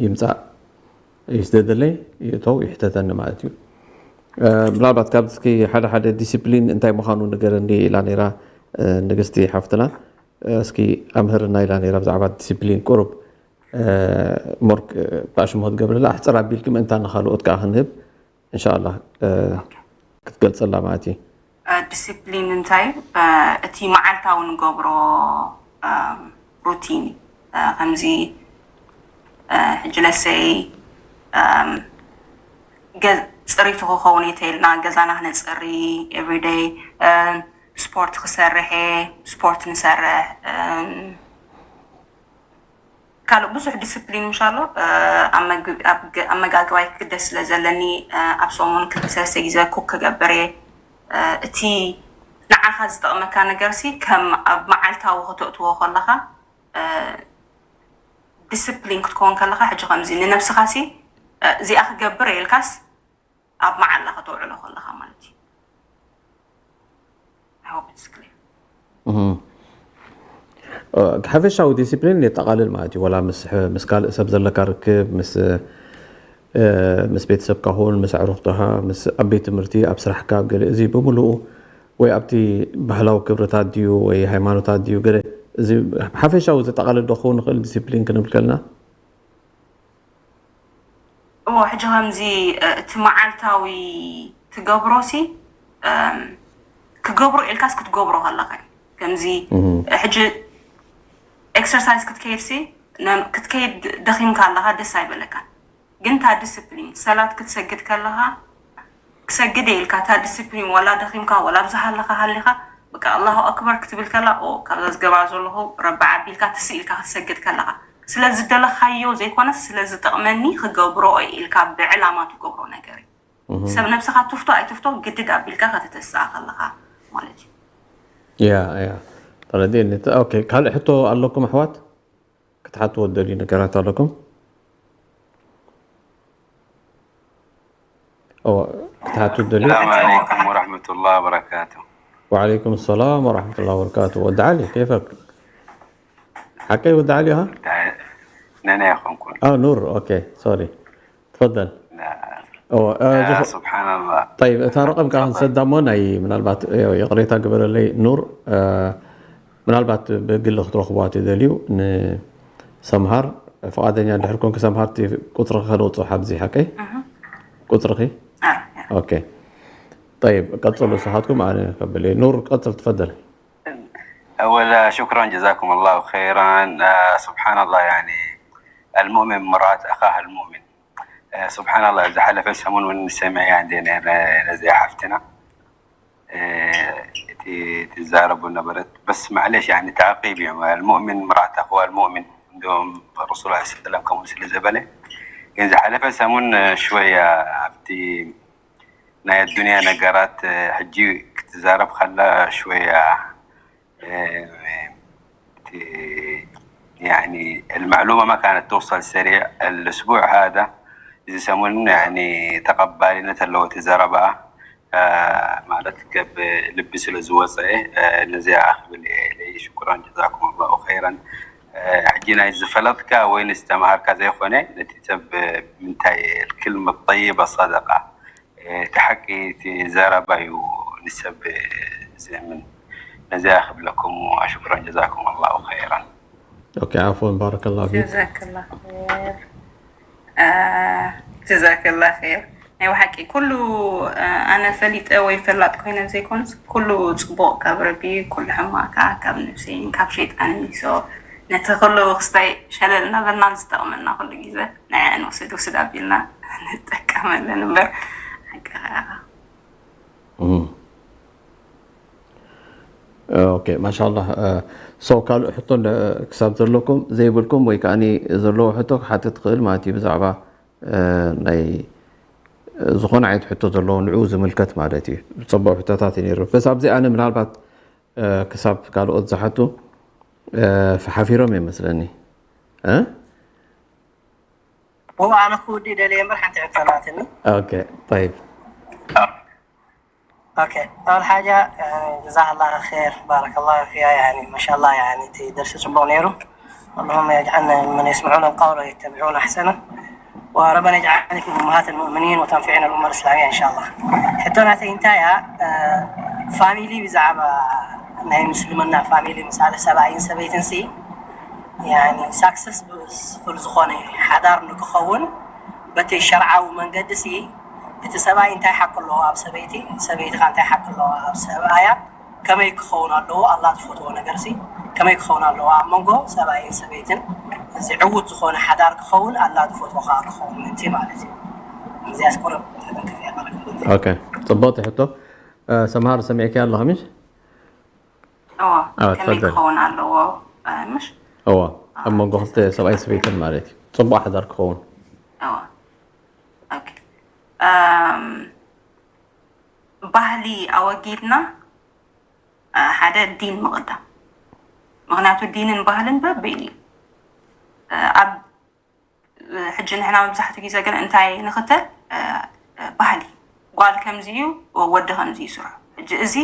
ይምፃእ እዩ ስደደለይ ይእተው ይሕተተኒ ማለት እዩ። ምናልባት ካብ እስኪ ሓደ ሓደ ዲሲፕሊን እንታይ ምዃኑ ንገረኒ ኢላ ነይራ ንግስቲ ሓፍትና እስኪ ኣምህርና ኢላ ነይራ ብዛዕባ ዲሲፕሊን ቁሩብ more ብኣሽምሆ ትገብርላ ኣሕፅር ኣቢልኪ ምእንታ ንካልኦት ከዓ ክንህብ እንሻላ ክትገልፀላ ማለት እዩ። ዲሲፕሊን እንታይ እቲ መዓልታዊ ንገብሮ ሩቲን ከምዚ ሕጂ ለሰይ ፅሪቱ ክኸውን የተልና ገዛና ክነፅሪ everyday ስፖርት ክሰርሕ ስፖርት ንሰርሕ ካልእ ብዙሕ ዲስፕሊን ምሻሎ ኣብ መጋግባይ ክግደስ ስለ ዘለኒ ኣብ ሰሙን ክልተ ሰለስተ ግዜ ኩክ ክገብር እየ። እቲ ንዓኻ ዝጠቕመካ ነገር ሲ ከም ኣብ መዓልታዊ ክተእትዎ ከለኻ ዲስፕሊን ክትከውን ከለኻ ሕጂ ከምዚ ንነብስኻ ሲ እዚኣ ክገብር ኢልካስ ኣብ መዓላ ከተውዕሎ ከለኻ ማለት እዩ። I hope it's clear። ሓፈሻዊ ዲሲፕሊን የጠቓልል ማለት እዩ። ወላ ምስ ካልእ ሰብ ዘለካ ርክብ፣ ምስ ምስ ቤተሰብካ ኹን፣ ምስ ኣዕሩኽትኻ፣ ምስ ኣብ ቤት ትምህርቲ፣ ኣብ ስራሕካ፣ ኣብ ገለ እዚ ብምልኡ ወይ ኣብቲ ባህላዊ ክብርታት ድዩ ወይ ሃይማኖታት ድዩ ገለ እዚ ሓፈሻዊ ዘጠቓልል ዶ ክኸውን ይኽእል ዲሲፕሊን ክንብል ከለና? እዎ ሕጂ ከምዚ እቲ መዓልታዊ ትገብሮ ሲ ክገብሮ ኢልካስ ክትገብሮ ከለካ ከምዚ ሕጂ ኤክሰርሳይዝ ክትከይድ ሲ ክትከይድ ደኺምካ ኣለካ ደስ ኣይበለካን። ግን እታ ዲስፕሊን ሰላት ክትሰግድ ከለካ ክሰግድ ኢልካ እታ ዲስፕሊን ወላ ደኺምካ ወላ ብዝሃ ኣለካ ሃሊካ በቃ ኣላሁ ኣክበር ክትብል ከላ ኦ ካብዛ ዝገብራ ዘለኹ ረቢ ዓቢ ኢልካ ትስእ ኢልካ ክትሰግድ ከለካ ስለ ዝደለካዮ ዘይኮነስ ስለ ዝጠቕመኒ ክገብሮ ኢልካ ብዕላማ ትገብሮ ነገር እዩ። ሰብ ነብስኻ ትፍቶ ኣይትፍቶ ግድድ ኣቢልካ ከተተስኣ ከለኻ ማለት እዩ። ያ ያ ተረዲእኒ። ኦኬ ካልእ ሕቶ ኣለኩም ኣሕዋት? ክትሓትዎ ትደልዩ ነገራት ኣለኩም? እዋ ክትሓቱ ትደልዩ? السلام عليكم ورحمة الله وبركاته. وعليكم السلام ورحمة الله وبركاته. ወዲ ዓሊ كيفك؟ ሓቀይ ወዲ ዓሊ ها؟ نانا يا خنكون. اه نور اوكي سوري تفضل. لا. እዎ፣ እ፣ يا ዝኸ- سبحان الله. طيب እታ ረቐም ከዓ ክንሰዳ እሞ ናይ ምናልባት እ፣ ይቕሬታ ግበረለይ ኑር እ፣ ምናልባት ብግሊ ክትረኽብዋ ትደልዩ ንሰምሃር ፍቓደኛ እንድሕር ኮንክ ሰምሃር እቲ ቁፅርኺ ከነውፅኦ ሓብዚ ሓቀይ ቁፅርኺ ኣረ፣ ኦኬ طيب ቀፅሉ ንስኻትኩም ኣነ ከብል እየ ኑር ቀፅል ትፈደል أولا شكرا جزاكم الله خيرا. آه، سبحان الله يعني المؤمن مرآة أخاه المؤمن. آه، سبحان الله إذا حلف سمون ونسمع يعني نزي حفتنا. آه، تي- تزارب ونبرت بس معلش يعني تعقيب يعني المؤمن مرآة أخوه المؤمن عندهم الرسول عليه السلام كم سلة زبلة. إذا حلف سمون آه، شوية عفتي ናይ ኣዱንያ ነገራት ሕጂ ክትዛረብ ከላ ሽወያ يعني المعلومة ما كانت توصل سريع الأسبوع هذا إذا سمون يعني تقبلنا تلو تزربا ማለት كب ልቢ ስለ ዝወፀ ነዚኣ ክብል እየ ኢለይ ሽኩራን ጀዛኩም ላሁ ኸይራን ሕጂ ናይ ዝፈለጥካ ወይ ንዝተምሃርካ ዘይኮነ ነቲ ሰብ ምንታይ الكلمة الطيبة صدقة እቲ ሓቂ እቲ ዘረባ እዩ ንሰብ ዘእምን ነዚኣ ክብለኩም ሽኩራን ጀዛኩም ላሁ ኸይራን ኦኬ ዓፎን ባረከላሁ ፊክ ጀዛከላ ኸይር። አ፣ ጀዛከላ ኸይር። ናይ ብሓቂ ኩሉ አ፣ ኣነ ፈሊጠ ወይ ፈላጥ ኮይነ ዘይኮንስ ኩሉ ፅቡቕ ካብ ረቢ ኩሉ ሕማቕ ከዓ ካብ ነብሰይን ካብ ሸይጣንን እዩ። So ነቲ ኩሉ ክስታይ ሸለል እናበልና ዝጠቕመና ኩሉ ግዜ ንዐ ንውስድ ውስድ ኣቢልና ንጠቀመለን እምበር ሓቂ ከዓ ኦኬ ማሻላ ሰው ካልእ ሕቶ እንደ- ክሳብ ዘለኩም ዘይብልኩም ወይ ከዓ ዘለዎ ሕቶ ክሓትት ትኽእል ማለት እዩ ብዛዕባ እ፣ ናይ ዝኾነ ዓይነት ሕቶ ዘለዎ ንዕኡ ዝምልከት ማለት እዩ ዝፀበቑ ሕቶታት እዩ ነይሩ በስ ኣብዚ ኣነ ምናልባት እ፣ ክሳብ ካልኦት ዝሓቱ እ፣ ሓፊሮም የመስለኒ እ? هو أنا خودي دليل مرحلة اعتراضني. ኦኬ طيب أوكي، أول حاجة يعني جزاها الله خير، بارك الله فيها، يعني ما شاء الله يعني تي درس صبونيرو. اللهم يجعلنا ممن يسمعون القول ويتبعون أحسنه. وربنا يجعلك من أمهات المؤمنين وتنفعنا الأمة الإسلامية إن شاء الله. حتى أنا تنتايا فاميلي بزعبة ናይ ምስልምና ፋሚሊ ምሳሌ ሰብኣይን ሰበይትን ሲ يعني سكسسفل ዝኾነ ሓዳር ንክኸውን በቲ ሸርዓዊ መንገዲ ሲ እቲ ሰብኣይ እንታይ ሓቂ ኣለዎ ኣብ ሰበይቲ ሰበይቲ ካ እንታይ ሓቂ ኣለዎ ኣብ ሰብኣያ ከመይ ክኸውን ኣለዎ ኣላ ዝፈትዎ ነገር ሲ ከመይ ክኸውን ኣለዎ ኣብ መንጎ ሰብኣይን ሰበይትን እዚ ዕዉት ዝኾነ ሓዳር ክኸውን ኣላ ዝፈትዎ ከዓ ክኸውን ምንቲ ማለት እዩ እዚያስ ቁርብ ተጠንቀፍ እያ ማለት እዩ ኦኬ ፅቡቅ ሕቶ ሰምሃር ሰሚዕኪ ኣለኻ ምሽ እዎ ኣዎ፣ ከመይ ትፈደል። ክኸውን ኣለዎ እ፣ ምሽ እዋ ኣብ መንጎ ክልተ ሰብኣይ ሰበይትን ማለት እዩ ፅቡቅ ሓዳር ክኸውን እዎ ኦኬ እም፣ ባህሊ ኣወጊድና ሓደ ዲን ምቕዳም። ምኽንያቱ ዲንን ባህልን በበይኑ እዩ። ኣብ ሕጂ ንሕና መብዛሕትኡ ግዜ ግን እንታይ ንኽተል ባህሊ፣ ጓል ከምዚ እዩ፣ ወዲ ከምዚ እዩ ስርሑ። ሕጂ እዚ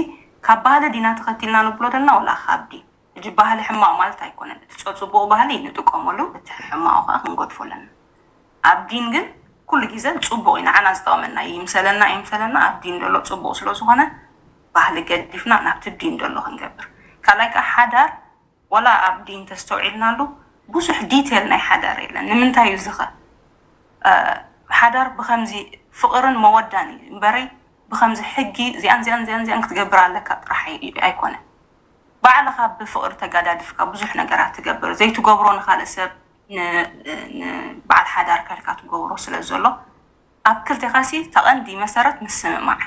ካብ ባህሊ ዲና ተኸቲልና ንብሎ ደልና ወላ ካብ ዲን? ሕጂ ባህሊ ሕማቕ ማለት ኣይኮነን። እቲ ጸ- ጽቡቕ ባህሊ ንጥቀመሉ፣ እቲ ሕማቑ ከዓ ክንገድፎ ኣለና። ኣብ ዲን ግን ኩሉ ግዜ ጽቡቕ እዩ፣ ንዓና ዝጠቕመና እዩ። ይምሰለና ይምሰለና ኣብ ዲን ዘሎ ጽቡቕ ስለ ዝኾነ ባህሊ ገዲፍና ናብቲ ዲን ዘሎ ክንገብር። ካልኣይ ከዓ ሓዳር ወላ ኣብ ዲን ተስተውዒልናሉ ብዙሕ ዲቴል ናይ ሓዳር የለን። ንምንታይ እዩ ዝኸ ሓዳር ብኸምዚ ፍቕርን መወዳን እዩ እምበረይ ብኸምዚ ሕጊ እዚኣን እዚኣን እዚኣን እዚኣን ክትገብር ኣለካ ጥራሕ ኣይ- ኣይኮነን። ባዕልኻ ብፍቕሪ ተጋዳዲፍካ ብዙሕ ነገራት ትገብር። ዘይትገብሮ ንኻልእ ሰብ ን- ንበዓል ሓዳር ከልካ ትገብሮ ስለ ዘሎ ኣብ ክልቴኻሲ ተቐንዲ መሰረት ምስምማዕ።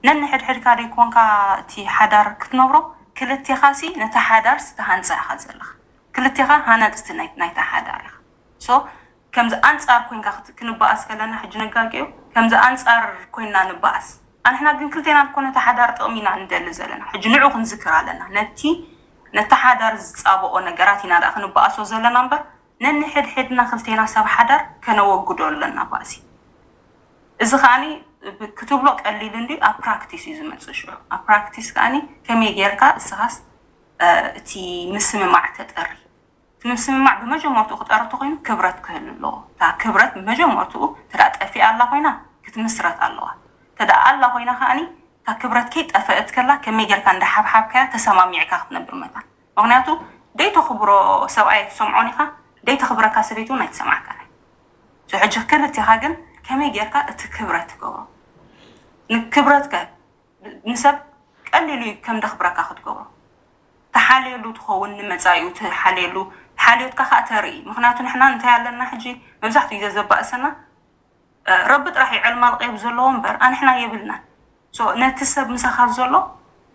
ነንሕድሕድካ ደይኮንካ እቲ ሓዳር ክትነብሮ ክልቴኻሲ ነቲ ሓዳርስ ትሃንፃ ኢኻ ዘለኻ። ክልቴኻ ሃነፅቲ ናይ- ናይታ ሓዳር ኢኻ። ሶ ከምዚ ኣንፃር ኮይንካ ክት- ክንበኣስ ከለና ሕጂ ነጋግዮ ከምዚ ኣንፃር ኮይንና ንበኣስ። ኣንሕና ግን ክልቴና ኮነ እቲ ሓዳር ጥቕሚ ኢና ንደሊ ዘለና። ሕጂ ንዑ ክንዝክር ኣለና። ነቲ ነቲ ሓዳር ዝፃበኦ ነገራት ኢና ደኣ ክንበኣሶ ዘለና እምበር ነንሕድሕድና ክልቴና ሰብ ሓዳር ከነወግዶ ኣለና ባእሲ። እዚ ከኣኒ ክትብሎ ቀሊል እንድዩ፣ ኣብ ፕራክቲስ እዩ ዝመፅእ። ሽዑ ኣብ ፕራክቲስ ከኣኒ ከመይ ጌርካ እስኻስ እቲ ምስምማዕ ተጠሪ? እቲ ምስምማዕ ብመጀመርትኡ ክጠሪ ተኮይኑ ክብረት ክህሉ ኣለዎ። እታ ክብረት ብመጀመርትኡ ተዳ ጠፊኣ ኣላ ኮይና ክትምስረት ኣለዋ። ተዳ ኣላ ኮይና ከኣኒ እታ ክብረት ከይጠፈእት ከላ ከመይ ጌርካ እንዳሓብሓብካያ ተሰማሚዕካ ክትነብር መታን። ምክንያቱ ደይተኽብሮ ሰብኣይ ትሰምዖን ኢኻ፣ ደይተኽብረካ ሰበይቲ እውን ኣይትሰምዓካን። ሕጂ ክልቴኻ ግን ከመይ ጌርካ እቲ ክብረት ትገብሮ? ንክብረትከ ንሰብ ቀሊሉ እዩ ከም ደኽብረካ ክትገብሮ። ተሓልየሉ ትኸውን ንመጻኢኡ ትሓልየሉ ሓልዮትካ ከዓ ተርኢ። ምክንያቱ ንሕና እንታይ ኣለና ሕጂ መብዛሕትኡ ግዜ ዘባእሰና ረቢ ጥራሕ ይዕልማ ልቀብ ዘለዎ እምበር ኣንሕና የብልናን። ነቲ ሰብ ምሳኻ ዘሎ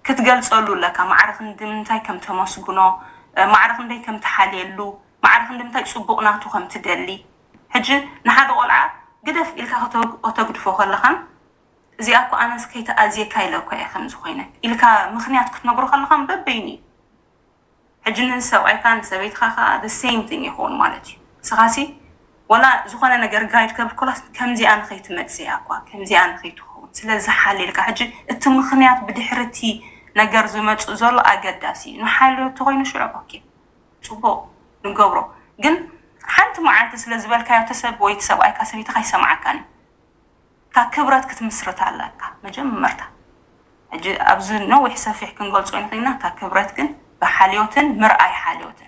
ክትገልጸሉ ኣለካ። ማዕረ ክንዲ ምንታይ ከም ተመስግኖ፣ ማዕረ ክንደይ ከም ትሓልየሉ፣ ማዕረ ክንዲ ምንታይ ጽቡቕ ናቱ ከም ትደሊ። ሕጂ ንሓደ ቆልዓ ግደፍ ኢልካ ከተግድፎ ከለኻን እዚኣ እኮ ኣነስ ከይተኣዝየካ ኢለ እኮ እየ ከምዚ ኮይነ ኢልካ ምኽንያት ክትነግሮ ከለኻን በበይኑ እዩ። ሕጂ ንሰብኣይካ ንሰበይትኻ ከዓ the same thing ይኸውን ማለት እዩ። ንስኻሲ ወላ ዝኾነ ነገር ጋይድ ከብል ኮላስ ከምዚኣ ንኸይትመጽእ እያ እኳ ከምዚኣ ንኸይትኸውን ስለ ዝሓልየልካ። ሕጂ እቲ ምኽንያት ብድሕሪ እቲ ነገር ዝመጽእ ዘሎ ኣገዳሲ እዩ። ንሓልዮ ተኮይኑ ሽዑ ኦኬ ጽቡቕ ንገብሮ። ግን ሓንቲ መዓልቲ ስለ ዝበልካዮ እቲ ሰብ ወይ እቲ ሰብኣይካ ሰበይትኻ ኣይሰምዓካን እዩ። እታ ክብረት ክትምስርት ኣለካ መጀመርታ። ሕጂ ኣብዚ ነዊሕ ሰፊሕ ክንገልጾ ይንኽእልና። እታ ክብረት ግን ብሓልዮትን ምርኣይ ሓልዮትን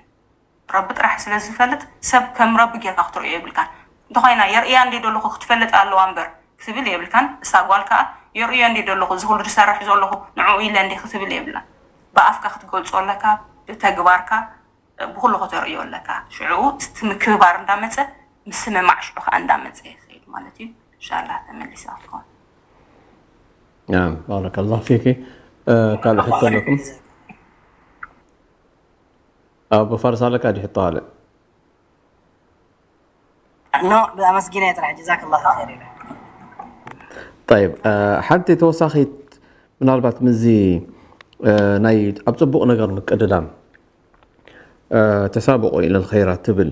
ረቢ ጥራሕ ስለ ዝፈልጥ ሰብ ከም ረቢ ጌርካ ክትርእዮ የብልካን። እንተኾይና የርእያ እንደ ዘለኹ ክትፈልጥ ኣለዋ እምበር ክትብል የብልካን። እሳ ጓል ከዓ የርእዮ እንደ ዘለኹ እዚ ኩሉ ዝሰርሕ ዘለኹ ንዕኡ ኢለ እንደ ክትብል የብላን። ብኣፍካ ክትገልጾ ኣለካ፣ ብተግባርካ ብኩሉ ከተርእዮ ኣለካ። ሽዑ እቲ ምክብባር እንዳመጸ ምስምማዕ ሽዑ ከዓ እንዳመጸ ይኸይድ ማለት እዩ። እንሻላ ተመሊሳ ክትኮን። ባረከላሁ ፊኪ። ካልእ ሕቶ ኣለኩም? ኣብ ፋርስ ኣለካ ድዩ ሕቶ ካልእ? ኖ ብኣመስጊና ጥራሕ ጀዛከላሁ ኸይር ኢለ። ጠይብ፣ ሓንቲ ተወሳኺት ምናልባት ምዚ ናይ ኣብ ፅቡቕ ነገር ምቅድዳም ተሳብቑ ኢለ ኸይራት ትብል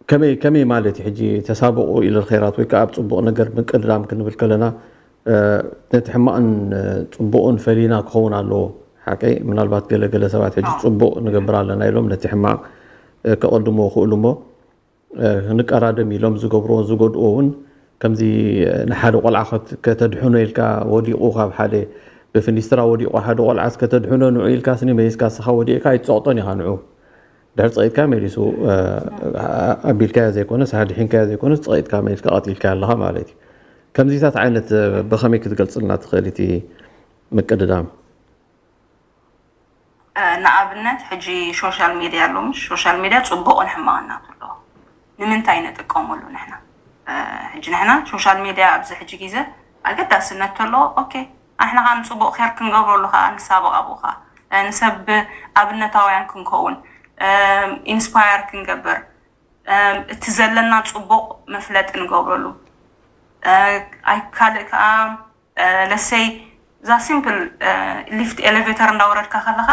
ከመይ ከመይ ማለት እዩ? ሕጂ ተሳብቑ ኢለ ኸይራት ወይ ከዓ ኣብ ፅቡቕ ነገር ምቅድዳም ክንብል ከለና ነቲ ሕማቕን ፅቡቕን ፈሊና ክኸውን ኣለዎ። ሓቀይ ምናልባት ገለ ገለ ሰባት ሕጂ ፅቡቕ ንገብር ኣለና ኢሎም ነቲ ሕማቕ ከቐድሞ ክእሉ እሞ ንቀዳደም ኢሎም ዝገብርዎ ዝጎድእዎ እውን ከምዚ ንሓደ ቆልዓ ከተድሕኖ ኢልካ ወዲቑ ካብ ሓደ ብፍኒስትራ ወዲቑ ሓደ ቆልዓስ ከተድሕኖ ንዑ ኢልካስ ንመይስካ እስኻ ወዲቕካ ኣይትፀቕጦን ኢኻ ንዑ ድሕር ፀቒጥካ መሊሱ ኣቢልካዮ ዘይኮነስ ኣድሒንካዮ ዘይኮነስ ፀቒጥካ መሊስካ ቀቲልካዮ ኣለኻ ማለት እዩ። ከምዚታት ዓይነት ብኸመይ ክትገልፅልና ትኽእል እቲ ምቅድዳም? ንኣብነት ሕጂ ሶሻል ሚድያ ኣሎ። ሶሻል ሚድያ ፅቡቕን ሕማቕን ናቱ ኣለዎ። ንምንታይ ንጥቀመሉ ንሕና? ሕጂ ንሕና ሶሻል ሚድያ ኣብዚ ሕጂ ግዜ ኣገዳስነት ተለዎ። ኦኬ ኣሕና ከዓ ንፅቡቕ ር ክንገብረሉ ከዓ ንሳበቕ ኣብኡ ከዓ ንሰብ ኣብነታውያን ክንከውን ኢንስፓየር ክንገብር እቲ ዘለና ፅቡቕ መፍለጢ ንገብረሉ። ኣይ ካልእ ከዓ ለሰይ እዛ ሲምፕል ሊፍት ኤሌቬተር እንዳወረድካ ከለኻ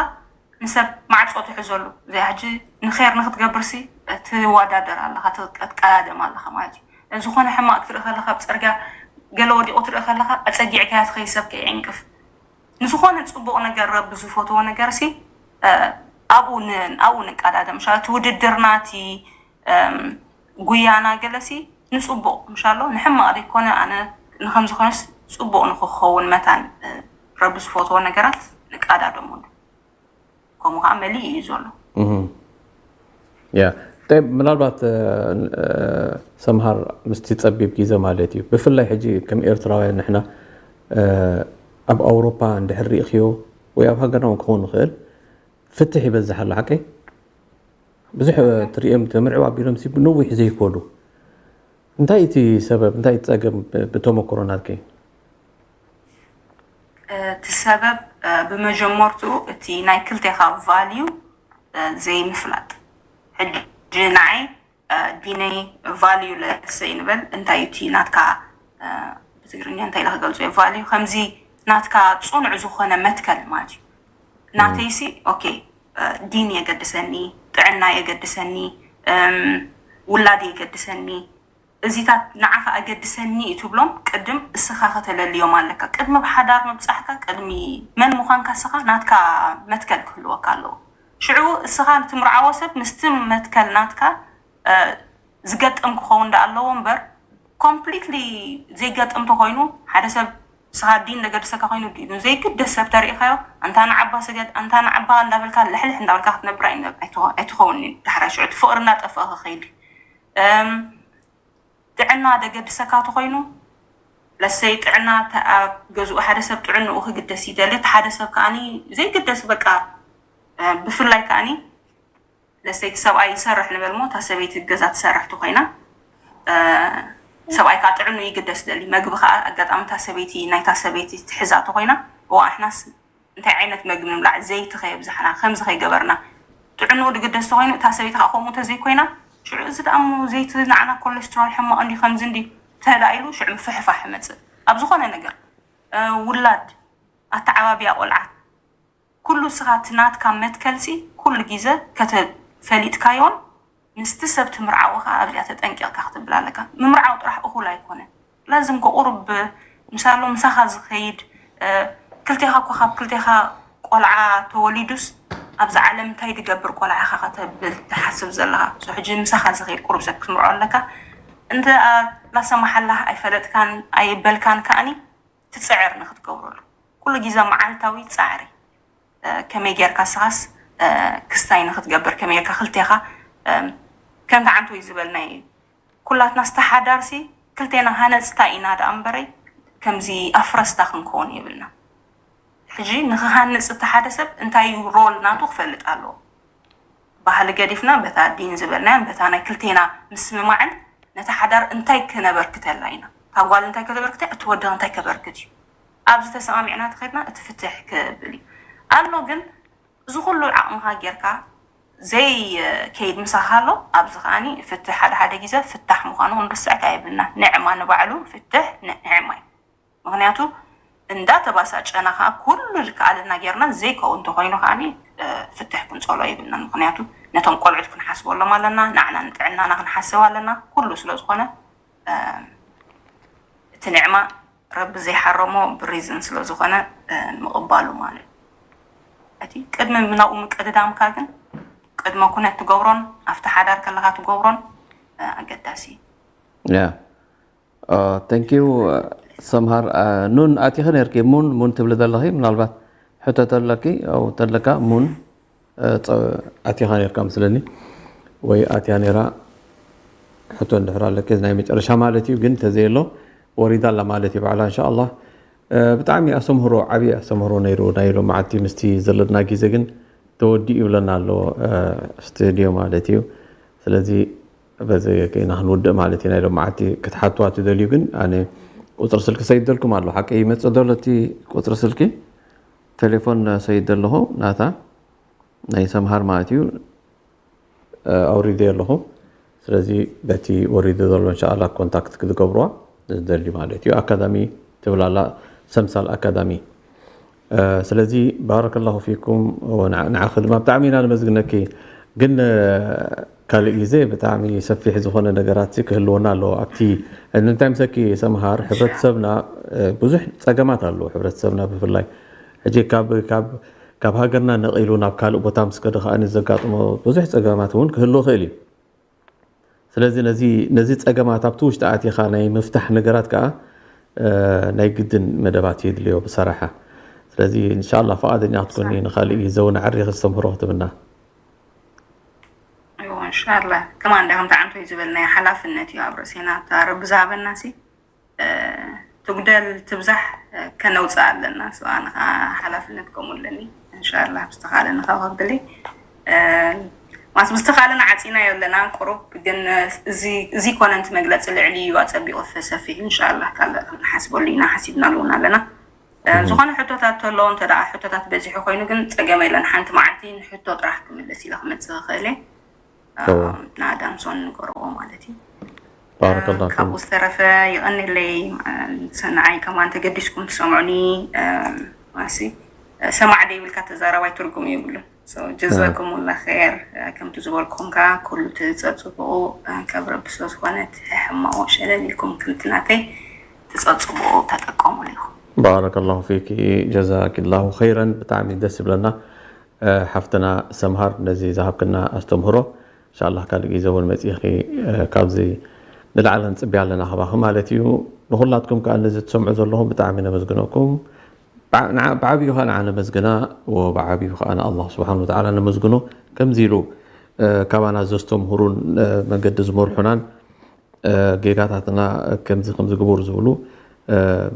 ንሰብ ማዕፆ ትሕዘሉ። እዚኣ ሕጂ ንኸር ንክትገብርሲ ትወዳደር ኣለኻ፣ ትቀዳደም ኣለኻ ማለት እዩ። ዝኾነ ሕማቕ ክትርኢ ከለኻ፣ ኣብ ፅርግያ ገለ ወዲቑ ትርኢ ከለኻ ኣፀጊዕካያ ትኸይድ፣ ሰብ ከይዕንቅፍ። ንዝኾነ ፅቡቕ ነገር፣ ረቢ ዝፈትዎ ነገር ሲ ኣብኡ ኣብኡ ንቀዳደም። ሻ እቲ ውድድርና እቲ ጉያና ገለሲ ንፅቡቕ ምሻሎ ንሕማቕ ዘይኮነ፣ ኣነ ንከምዝኾነስ ፅቡቕ ንክኸውን መታን ረቢ ዝፈትዎ ነገራት ንቀዳደሙሉ። ከምኡ ከዓ መሊእ እዩ ዘሎ። ያ ጠይብ፣ ምናልባት ሰምሃር ምስቲ ፀቢብ ግዜ ማለት እዩ፣ ብፍላይ ሕጂ ከም ኤርትራውያን ንሕና ኣብ ኣውሮፓ እንድሕር ርኢኽዮ ወይ ኣብ ሃገርና እውን ክኸውን ይኽእል፣ ፍትሕ ይበዝሕ ኣሎ ሓቀይ? ብዙሕ ትሪኦም ተምርዕው ኣቢሎም ሲ ነዊሕ ዘይኮዱ። እንታይ እቲ ሰበብ፣ እንታይ እቲ ፀገም ብተመክሮ ናትከይ? እቲ ሰበብ ብመጀመርትኡ እቲ ናይ ክልቴኻ ቫልዩ ዘይምፍላጥ። ሕጂ ንዓይ ዲነይ ቫልዩ ለሰይ ንበል እንታይ እቲ ናትካ ብትግርኛ እንታይ ኢለ ክገልጾ እየ ቫልዩ ከምዚ ናትካ ጽኑዕ ዝኾነ መትከል ማለት እዩ። ናተይሲ ኦኬ ዲን የገድሰኒ፣ ጥዕና የገድሰኒ፣ ውላድ የገድሰኒ፣ እዚታት ንዓኻ ኣገድሰኒ እዩ ትብሎም ቅድም እስኻ ከተለልዮም ኣለካ። ቅድሚ ብሓዳር ምብጻሕካ ቅድሚ መን ምዃንካ እስኻ ናትካ መትከል ክህልወካ ኣለዎ። ሽዑ እስኻ ንትምርዓዎ ሰብ ምስቲ መትከል ናትካ ዝገጥም ክኸውን ዳ ኣለዎ እምበር ኮምፕሊትሊ ዘይገጥም ተኮይኑ ሓደ ሰብ ስኻ ዲን ዘገድሰካ ኮይኑ ዲኑ ዘይግደስ ሰብ ተሪኢኻዮ ኣንታ ንዓባ ስገድ ኣንታ ንዓባ እንዳበልካ ልሕልሕ እንዳበልካ ክትነብር ኣይትኸውን። ዳሕራይ ሽዑ እቲ ፍቕሪ እንዳጠፍአ ክኸይድ ጥዕና ደገድሰካ ተኮይኑ ለሰይ ጥዕና ኣብ ገዝኡ ሓደ ሰብ ጥዕንኡ ክግደስ ይደሊ እቲ ሓደ ሰብ ከዓኒ ዘይግደስ በቃ ብፍላይ ከዓኒ ለሰይቲ ሰብኣይ ይሰርሕ ንበል ሞ እታ ሰበይቲ ገዛ ትሰርሕ ተኮይና ሰብኣይ ከዓ ጥዕኑ ይግደስ ደሊ መግቢ ከዓ ኣጋጣሚ እታ ሰበይቲ ናይታ ሰበይቲ ትሕዛ ተኮይና እዋ ኣሕናስ እንታይ ዓይነት መግቢ ንብላዕ ዘይቲ ከየብዛሕና ከምዚ ከይገበርና ጥዕንኡ ድግደስ ተኮይኑ እታ ሰበይቲ ከዓ ከምኡ ተዘይኮይና ሽዑ እዚ ደኣ ሞ ዘይቲ ንዓና ኮሌስትሮል ሕማቕ እንዲ ከምዚ እንዲ ተላ ኢሉ ሽዑ ምፍሕፋሕ ይመፅእ ኣብ ዝኾነ ነገር ውላድ ኣተዓባቢያ ቆልዓ ኩሉ ስኻ እቲ ናትካ መትከልሲ ኩሉ ግዘ ከተፈሊጥካዮን ምስቲ ሰብ ትምርዓዎ ከዓ ኣብዚኣ ተጠንቂቕካ ክትብል ኣለካ። ምምርዓው ጥራሕ እኹል ኣይኮነን። ላዝም ከ ቁሩብ ምሳሎ ምሳኻ ዝኸይድ ክልቴኻ እኳ ካብ ክልቴኻ ቆልዓ ተወሊዱስ ኣብዛ ዓለም እንታይ ድገብር ቆልዓ ኢኻ ከተብል ትሓስብ ዘለኻ። ሶ ሕጂ ምሳኻ ዝኸይድ ቁሩብ ሰብ ክትምርዖ ኣለካ። እንተ ላሰማሓላህ ኣይፈለጥካን ኣይበልካን ከኣኒ ትፅዕር ንክትገብረሉ ኩሉ ግዜ መዓልታዊ ፃዕሪ ከመይ ጌርካ ስኻስ ክስታይ ንክትገብር ከመይ ጌርካ ክልቴኻ ከምቲ ዓንቶ እዩ ዝበልናይ ኩላትና ዝተሓዳርሲ ክልቴና ሃነፅታ ኢና ደኣ እምበረይ ከምዚ ኣፍረስታ ክንከውን የብልና ሕጂ ንክሃንፅ እቲ ሓደ ሰብ እንታይ ሮል ናቱ ክፈልጥ ኣለዎ ባህሊ ገዲፍና በታ ዲን ዝበልናያን በታ ናይ ክልቴና ምስምማዕን ነታ ሓዳር እንታይ ክነበርክተላ ኢና እታ ጓል እንታይ ከተበርክተ እቲ ወዲ እንታይ ከበርክት እዩ ኣብዚ ተሰማሚዕና ተኸድና እቲ ፍትሕ ክብል እዩ ኣሎ ግን እዚ ኩሉ ዓቕምኻ ጌርካ ዘይ ከይድ ምሳኻ ኣሎ ኣብዚ ከዓኒ ፍትሕ ሓደ ሓደ ግዜ ፍታሕ ምዃኑ ክንርስዕ ከ የብልና ንዕማ ንባዕሉ ፍትሕ ንዕማ እዩ ምክንያቱ እንዳ ተባሳጨና ከዓ ኩሉ ዝከኣለና ጌርና ዘይከው እንተኮይኑ ከዓ ፍትሕ ክንፀሎ ይብልና ምክንያቱ ነቶም ቆልዑት ክንሓስበሎም ኣለና ንዓና ንጥዕናና ክንሓስብ ኣለና ኩሉ ስለዝኮነ እቲ ንዕማ ረቢ ዘይሓረሞ ብሪዝን ስለዝኮነ ምቕባሉ ማለት እቲ ቅድሚ ናብኡ ምቅድዳምካ ግን ቅድመ ኩነት ትገብሮን ኣብቲ ሓዳር ከለካ ትገብሮን ኣገዳሲ ያ thank you ሰምሃር ኑን ኣቲኺ ነርኪ ሙን ሙን ትብሊ ዘለኺ ምናልባት ሕቶ ተለኪ ተለካ ሙን ኣቲኻ ነርካ መስለኒ ወይ ኣትያ ነራ ሕቶ እንድሕር ኣለኪ ናይ መጨረሻ ማለት እዩ ግን ተዘየሎ ወሪዳ ኣላ ማለት እዩ ባዕላ እንሻ ኣላ ብጣዕሚ ኣስተምህሮ ዓብዪ ኣስተምህሮ ነይሩ ናይ ሎማዓቲ ምስቲ ዘለና ግዜ ግን ተወዲኡ ይብለና ኣሎ ስቱድዮ ማለት እዩ ስለዚ በዚ ኢና ክንውድእ ማለት እዩ ናይ ሎማዓቲ ክትሓትዋ ትደልዩ ግን ኣነ ቁፅሪ ስልኪ ሰይደልኩም ኣሎ ሓቂ ይመፅእ ዘሎ እቲ ቁፅሪ ስልኪ ቴሌፎን ሰይድ ኣለኹ ናታ ናይ ሰምሃር ማለት እዩ ኣውሪደ ኣለኹ ስለዚ በቲ ወሪደ ዘሎ እንሻላ ኮንታክት ክትገብርዋ ዝደሊ ማለት እዩ ኣካዳሚ ትብላላ ሰምሳል ኣካዳሚ ስለዚ ባረከላሁ ፊኩም። ንዓኺ ድማ ብጣዕሚ ኢና ነመስግነኪ። ግን ካልእ ግዜ ብጣዕሚ ሰፊሕ ዝኾነ ነገራት ክህልወና ኣለዎ። ኣብቲ እንታይ ምሰኪ ሰምሃር፣ ሕብረተሰብና ብዙሕ ጸገማት ኣለዎ። ሕብረተሰብና ብፍላይ ሕጂ ካብ ሃገርና ነቒሉ ናብ ካልእ ቦታ ምስ ከደ ከኣ ዘጋጥሞ ብዙሕ ጸገማት እውን ክህልዎ ይኽእል እዩ። ስለዚ ነዚ ጸገማት ኣብቲ ውሽጢ ኣቲኻ ናይ ምፍታሕ ነገራት ከኣ ናይ ግድን መደባት የድልዮ ብሰራሓ። ስለዚ እንሻላ ፍቓደኛ ክትኮኒ ንኻልእ ግዜ እውን ኣዕሪኺ ዝተምህሮ ክትብና። እዎ እንሻላ ከማን እንዳ ከምቲ ዓንቶ እዩ ዝበልናዮ ሓላፍነት እዩ ኣብ ርእሴና እታ ረቢ ዝሃበና ሲ ትጉደል ትብዛሕ ከነውፅእ ኣለና። ኣነ ከዓ ሓላፍነት ከምኡ ኣለኒ። እንሻላ ብዝተኻለ ንኸብክብሊ ማስ ብዝተኻለና ዓፂናዮ ኣለና። ቁሩብ ግን እዚ ኮነ ነቲ መግለፂ ልዕሊ እዩ ኣፀቢቑ ተሰፊሑ። እንሻላ ካልእ ክንሓስበሉ ኢና ሓሲብናሉ እውን ኣለና። ዝኾነ ሕቶታት ተሎ እንተ ደኣ ሕቶታት በዚሑ ኮይኑ ግን ፀገም የለን። ሓንቲ መዓልቲ ንሕቶ ጥራሕ ክምልስ ኢለ ክመፅእ ይኽእል እየ። ንኣዳምሶን ንገርዎ ማለት እዩ። ባረከላሁ ፊኩም። ካብኡ ዝተረፈ ይቐንየለይ ንዓይ ከማን ተገዲስኩም ትሰምዑኒ። ማሲ ሰማዕ ደይብልካ ተዛራባይ ትርጉም የብሉን። ጀዛኩሙላ ኸይር። ከምቲ ዝበልኩም ከ ኩሉ ትፀፅብቑ ካብ ረቢ ስለ ዝኾነ እቲ ሕማቑ ሸለል ኢልኩም ከምቲ ናተይ ትፀፅብቑ ተጠቀሙሉ ኢኹም። ባረከላሁ ፊኪ ጀዛኪላሁ ኸይረን። ብጣዕሚ ደስ ይብለና ሓፍትና ሰምሃር ነዚ ዝሃብክና ኣስተምህሮ። እንሻላ ካልእ ግዜ እውን መፂእኺ ካብዚ ንላዕሊ ንፅበያ ኣለና ካባኺ ማለት እዩ። ንኹላትኩም ከዓ ነዚ ትሰምዑ ዘለኹም ብጣዕሚ ነመስግነኩም። ብዓብዩ ከዓ ንዓ ነመስግና ወብዓብዩ ከዓ ንኣላህ ስብሓን ወተዓላ ነመስግኖ። ከምዚ ኢሉ ካባና ዘስተምህሩን መንገዲ ዝመርሑናን ጌጋታትና ከምዚ ከምዚ ግቡር ዝብሉ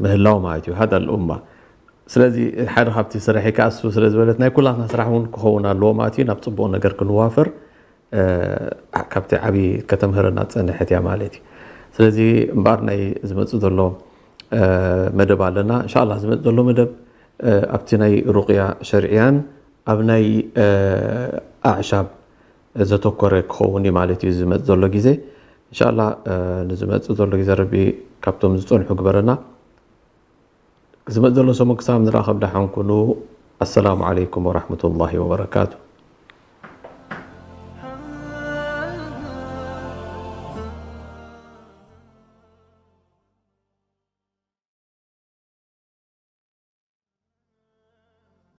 ምህላው ማለት እዩ። ሃዳ ልኡማ ስለዚ ሓደ ካብቲ ስራሒ ከዓ እሱ ስለ ዝበለት ናይ ኩላትና ስራሕ እውን ክኸውን ኣለዎ ማለት እዩ። ናብ ፅቡቕ ነገር ክንዋፍር ካብቲ ዓብዪ ከተምህረና ዝፀንሐት እያ ማለት እዩ። ስለዚ እምበኣር ናይ ዝመፅእ ዘሎ መደብ ኣለና። እንሻላ ዝመፅእ ዘሎ መደብ ኣብቲ ናይ ሩቅያ ሸርዕያን ኣብ ናይ ኣዕሻብ ዘተኮረ ክኸውን እዩ ማለት እዩ ዝመፅእ ዘሎ ግዜ። እንሻላ ንዝመፅእ ዘሎ ግዜ ረቢ ካብቶም ዝፀንሑ ግበረና። ዝመፅእ ዘሎ ሰሙን ክሳብ ንራኸብ ደሓን ኩኑ። ኣሰላሙ ዓለይኩም ወራሕመቱላሂ ወበረካቱ።